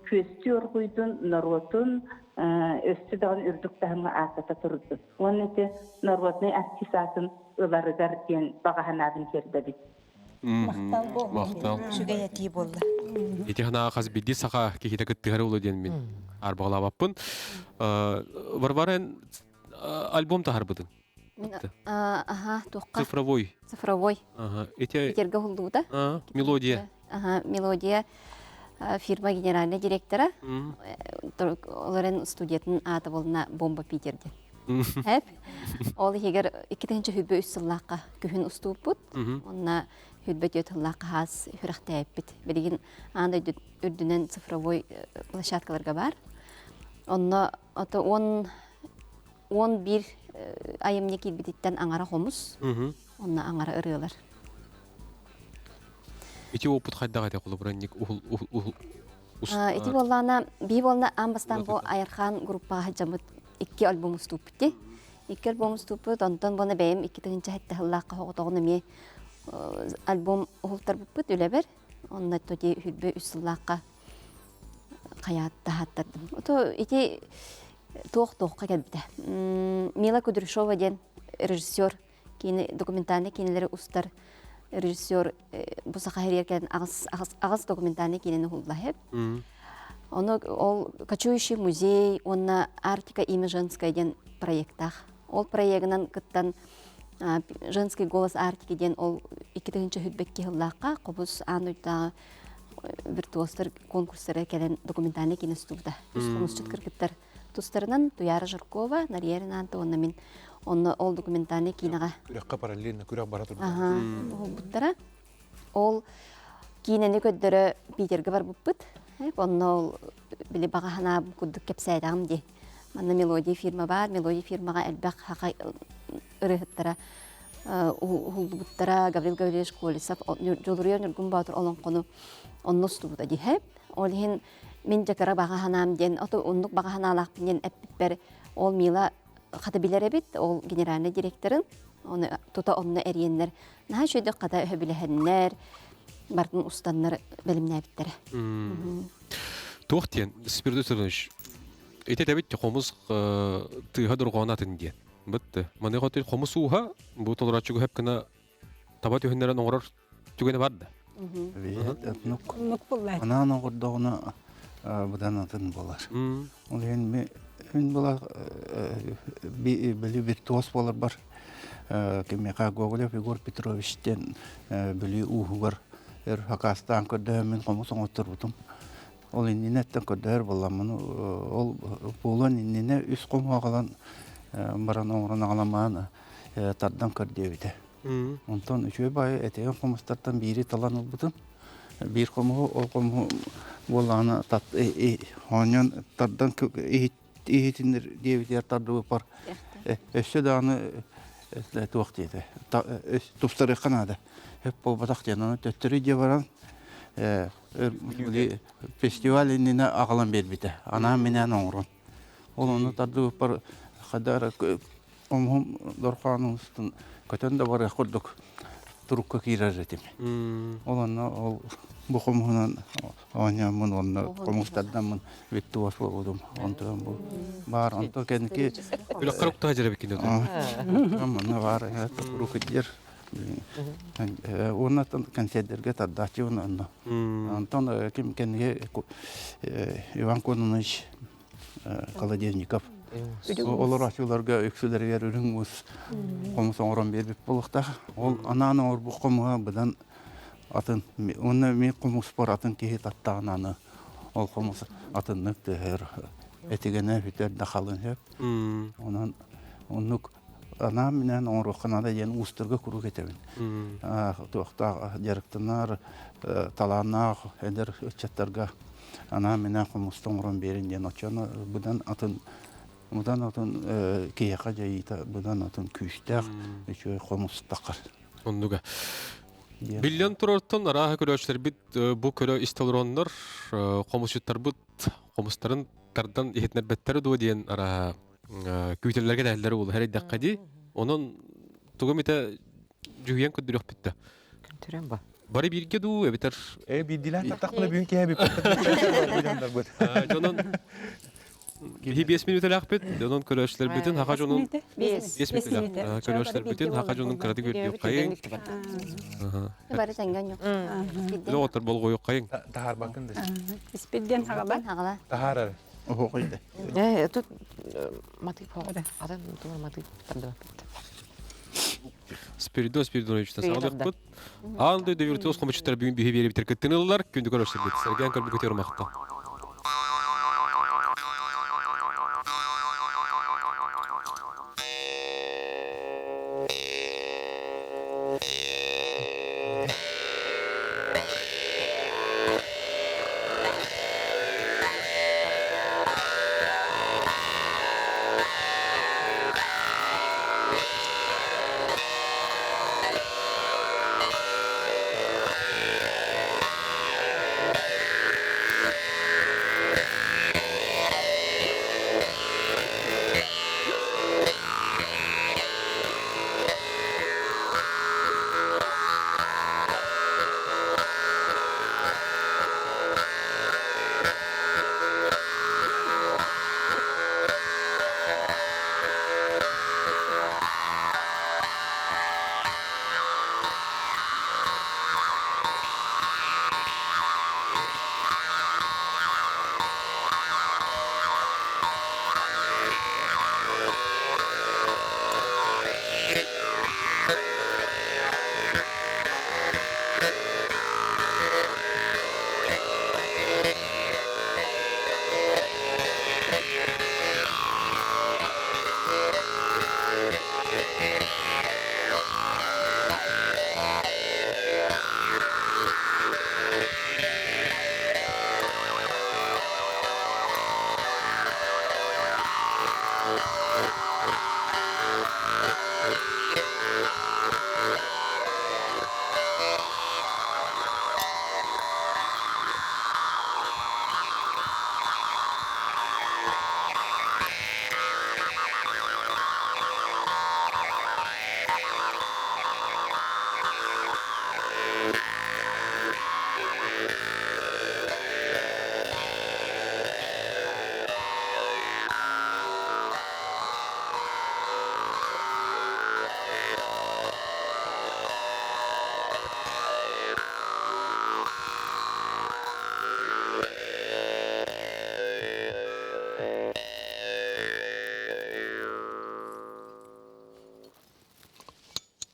күөстүү оргуйдун, норуотун өссө даҕаны үрдүк таһымҥа ааттата турдун. Уонна ити народный артист аатын ыларыгар диэн баҕа санаабын тиэрдэбин. Махтал Махтал. Үчүгэй этии буолла. Ити санаа хас биирдии саха киһитэ кыттыһар уолу диэн мин арбаҕалаабаппын. Варвара альбом таһарбытын. Аха, туохха? Цифровой. Цифровой. Ага. Ити Питерге уһуллубута. Мелодия. Ага, мелодия фирма генеральный директора. Олорен студиятын аата болна Бомба Питер диэн. Хэп. Ол иһигэр 2023 сыллаахха күһүн устууппут. Онна хүрбэ түөрт сыллаахха хаас үрэхтээппит. Билигин аан дойду үрдүнэн цифровой площадкаларга бар. Онно ото он 11 айымньы киирбититтэн аҥара хомус, онно аҥара ырыалар. Ити опыт хайдах этэ холобуранник Ити буоллаана бии буолна аан бастаан бу Айархаан группаҕа сылдьаммыт икки альбом устууппут дии. Икки альбом устууппут, онтон буона бэйэм 2007 сыллаахха соҕотоҕун эмиэ альбом уһултарбыппыт үлэбэр. Онно тоти хүрбэ үс сыллаахха хайааттаһааттардым. Ото ити туох-туохха кэлбитэ. Мила Кудряшова диэн режиссер киини документальный киинэлэри устар режиссер бу саха сиригэр кэлэн аҕыс документальный киинэни уһуллаһып. Ону ол «Кочующий музей» уонна «Арктика имя женское» диэн проектаах. Ол проегынан кыттан «Женский голос Арктики» диэн ол 2022 сыллаахха хобус аан дойдутааҕы виртуозтар конкурстара кэлэн документальный киинэ устубута. Үс хомусчут кыргыттар тустарынан Туяра Жиркова, Нария Ренанта уонна мин онно ол документальный киинэҕэ Күрэххэ параллельно күрэх бара турбута. Уһулбуттара. Ол киинэни көрдөрө Питергэ барбыппыт. Онно ол били баҕа санаабым курдук кэпсээтэҕим дии. Манна мелодия фирма баар. Мелодия фирмаҕа элбэх хаха ырыаһыттара уһуллубуттара. Гаврил Гаврильевич Колесов Дьулуруйар Ньургун Боотур олоҥхону онно устубута дии. Ол иһин мин дьэ кыра баҕа санаам диэн, ото оннук баҕа санаалаахпын диэн эппиппэр ол Мила хата билэр эбит, ол генеральный директорын, оны тута онно эриэннэр наһаа үчүгэйдик хата өһөбүлэһэннэр, бартын устаннар бэлэмнээбиттэрэ. Туох диэн, Спиридон Семенович, ити этэбит хомус тыаһа дорҕооно атын диэн. Бытты. Маны хоту хомус ууһа бу толорооччуга хөп гына таба түһүннэрэн оҥорор түгэнэ бар да. Оннук. Анаан оҕордоҕуна быдан атын буолар. Ол иһин мин була били виртуоз буоларбар кимиэхэ Гоголев Егор Петрович диэн Бүлүү ууһугар өр хакаастаан көрдөһөммүн хомус оҥотторбутум. Ол иннинэттэн көрдөһөр буолламмын ол буолуон иннинэ үс хомуһу аҕалан баран оҥорон аҕаламаан тардан көрдүөбүтэ. Онтон үчүгэй баайы этигэн хомустартан биири талан ылбытым. Биир хомуһу, ол хомуһу буоллаҕына оонньоон тардан иһитиннэр диэбитигэр тардыбыппар өссө даҕаны туох диэтэ тупсарыахха наада. Сөп буолбатах диэн ону төттөрү дьэ баран фестиваль иннинэ аҕалан биэрбитэ. Анаан-минээн оҥорон. Ол ону тардыбыппар хадара Хомуһум дорҕоонун устун көтөн да барыах курдук турукка киирэр этим. Ол онно ол бу хомуһунан оонньооммун уонна хомустардаммын виртуоз буолбутум. Онтон бу баар онто кэнники Үлэххэ уктаха дьэрэбиккин Манна баар рукодер уонна концертерге тардааччы онно. Онтон ким кэнники Иван Кононович Холодильников. Олороочуларга үксүлэригэр үрүҥ уус хомус оҥорон биэрбит буолуохтаах. Ол анаан оҥорбут хомуһа быдан атын уонна мин хомуспар атын киһи таттаҕын аны ол хомус атыннык тыаһыр этигэнэ бүтэр да халын сөп. Онон оннук анаан-минээн оҥоруохха наада диэн уустарга куруук этэбин. Туохтаах дьарыктанар талааннаах эдэр ыччаттарга анаан-минээн хомуста оҥорон биэрин диэн оччону быдан атын. Мудан отун киһиэхэ дьайыыта быдан отун күүстээх үчүгэй хомустахар. Оннуга. Биллэн турартан арааһа көрөөччүлэрбит бу көрө истолороннор хомусчуттарбыт хомустарын тардан иһитинэрбэттэрэ дуо диэн арааһа күүтэллэргэ тэһэллэрэ буолу хэрийдэххэ дии. Онон тугум итэ дьүһүйэн көрдөрүөхпүт да. Күнтүрэн ба. Бары бииргэ дуу эбэтэр Э биирдилээн тартахпына бүгүн киһи бүппэт. Дьонун Киһи 5 мүнүүтэлээхпит, онон көрөөччүлэрбитин хаха дьонун 5 мүнүүтэлээх. Көрөөччүлэрбитин хаха дьонун кыратык үрдүөххэйиҥ. Бары тэҥҥэ Лоҕоттор болҕойуоххайыҥ. Таһаарбаккын да. Испирдиэн хаҕала. Хаҕала. Таһаарар. Оһоҕойда. Э, тут матыып атын тугу матыып тардыбаппыт. Спиридон Спиридоновичтан саҕалыахпыт. Аан дойду виртуоз хомучуттар бүгүн биһи биэрэбитер кыттыныллар. Күндү көрөшсөрбүт. Сэргээн көрбүкүтүгэр махтал.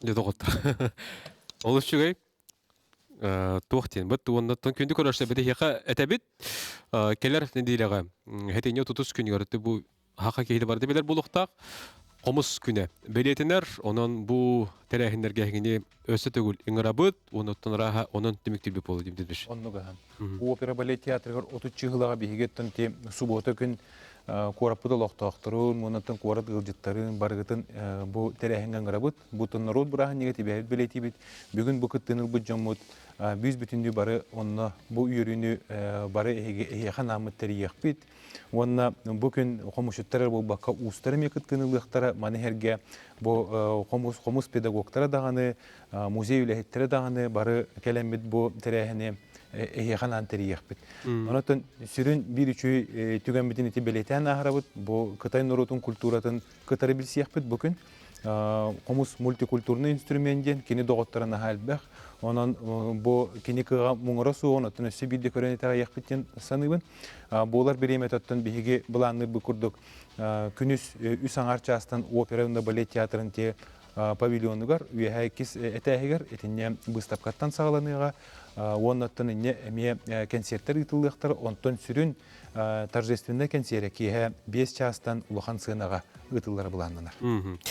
Дьэ доҕоттор. Олус үчүгэй. Туох диэн быт уоннаттан күндү көрөрсө биһиэхэ этэбит. Кэлэр нэдиэлэҕэ хэтиньэ тутус күнүгэр бу хаха киһи барда билэр буолуохтаах. Хомус күнэ бэлиэтэнэр. Онон бу тэрээһиннэргэ эһигини өссө төгүл ыҥырабыт. Онуттан арааһа онон түмүктүүрбүт буолуо диэбит. Оннук ахан. Опера балет театрыгар 30 жылаға биһигеттен те суббота күн куораппыт олохтоохторун, муннаттан куорат ыалдьыттарын барыгытын бу тэрээһиҥҥэ ыҥырабыт. Бу норуот бырааһынньыга тибээбит бэлиэтиибит. Бүгүн бу кыттыыны ылбыт дьоммут бүүс бүтүннүү бары онно бу үөрүүнү бары эһиэхэ нааммыт тэрийиэхпит. Уонна бу күн хомусчуттар эрэ буолбакка уустар эмиэ кыттыыны ылыахтара. Маны сэргэ бу хомус хомус педагогтара даҕаны, музей үлэһиттэрэ даҕаны бары кэлэммит бу тэрээһини эһиэхэ анаан тэрийиэхпит. Онон сүрүн биир үчүгэй түгэммитин ити бэлиэтээн ааһарабыт. Бу Кытай норуотун культуратын кытары билсиэхпит бу күн. Хомус мультикультурный инструмент диэн кини доҕотторо наһаа элбэх. Онон бу кини кыаҕа муҥура суоҕун оттон өссө биирдэ көрөн итэҕэйиэхпит диэн саныыбын. Буолар бириэмэтэ оттон биһиги былаанныырбыт курдук күнүс үс аҥаар чаастан опера уонна балет театрын те павильонугар үөһээ иккис этээһигэр итиннэ быыстапкаттан саҕаланыаҕа уоннаттан инньэ эмиэ кэнсиэртэр ыытыллыахтара онтон сүрүн торжественнай кэнсиэрэ киэһэ 5 чаастан улахан сыанаҕа ыытыллара былааннанар.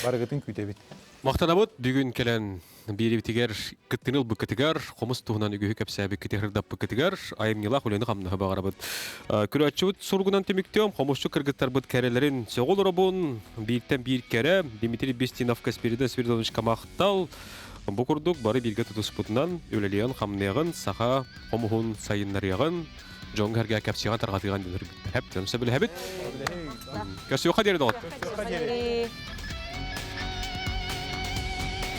Барыгытын күүтэбит. Махтанабыт бүгүн кэлэн биэрибитигэр кыттыны ылбыккытыгар, хомус туһунан үгүһү кэпсээбиккитигэр, ырдаппыккытыгар айымньылаах үлэни-хамнаһы баҕарабыт. Көрөөччүбүт суругунан түмүктүөм, хомусчу кыргыттарбыт кэрэлэрин сөҕө олоробун, бииртэн биир кэрэ Дмитрий Бестиновка Спиридон Спиридоновичка махтал. Бу курдук бары бииргэ тутуспутунан үлэлиэн-хамныаҕын, саха хомуһун сайыннарыаҕын, дьоҥҥо-сэргэ кэпсиэҕин тарҕатыаҕын диэн өрүбүттэр. Хэп, сөбүлэһэбит. Көрсүөххэ диэри доҕоттор.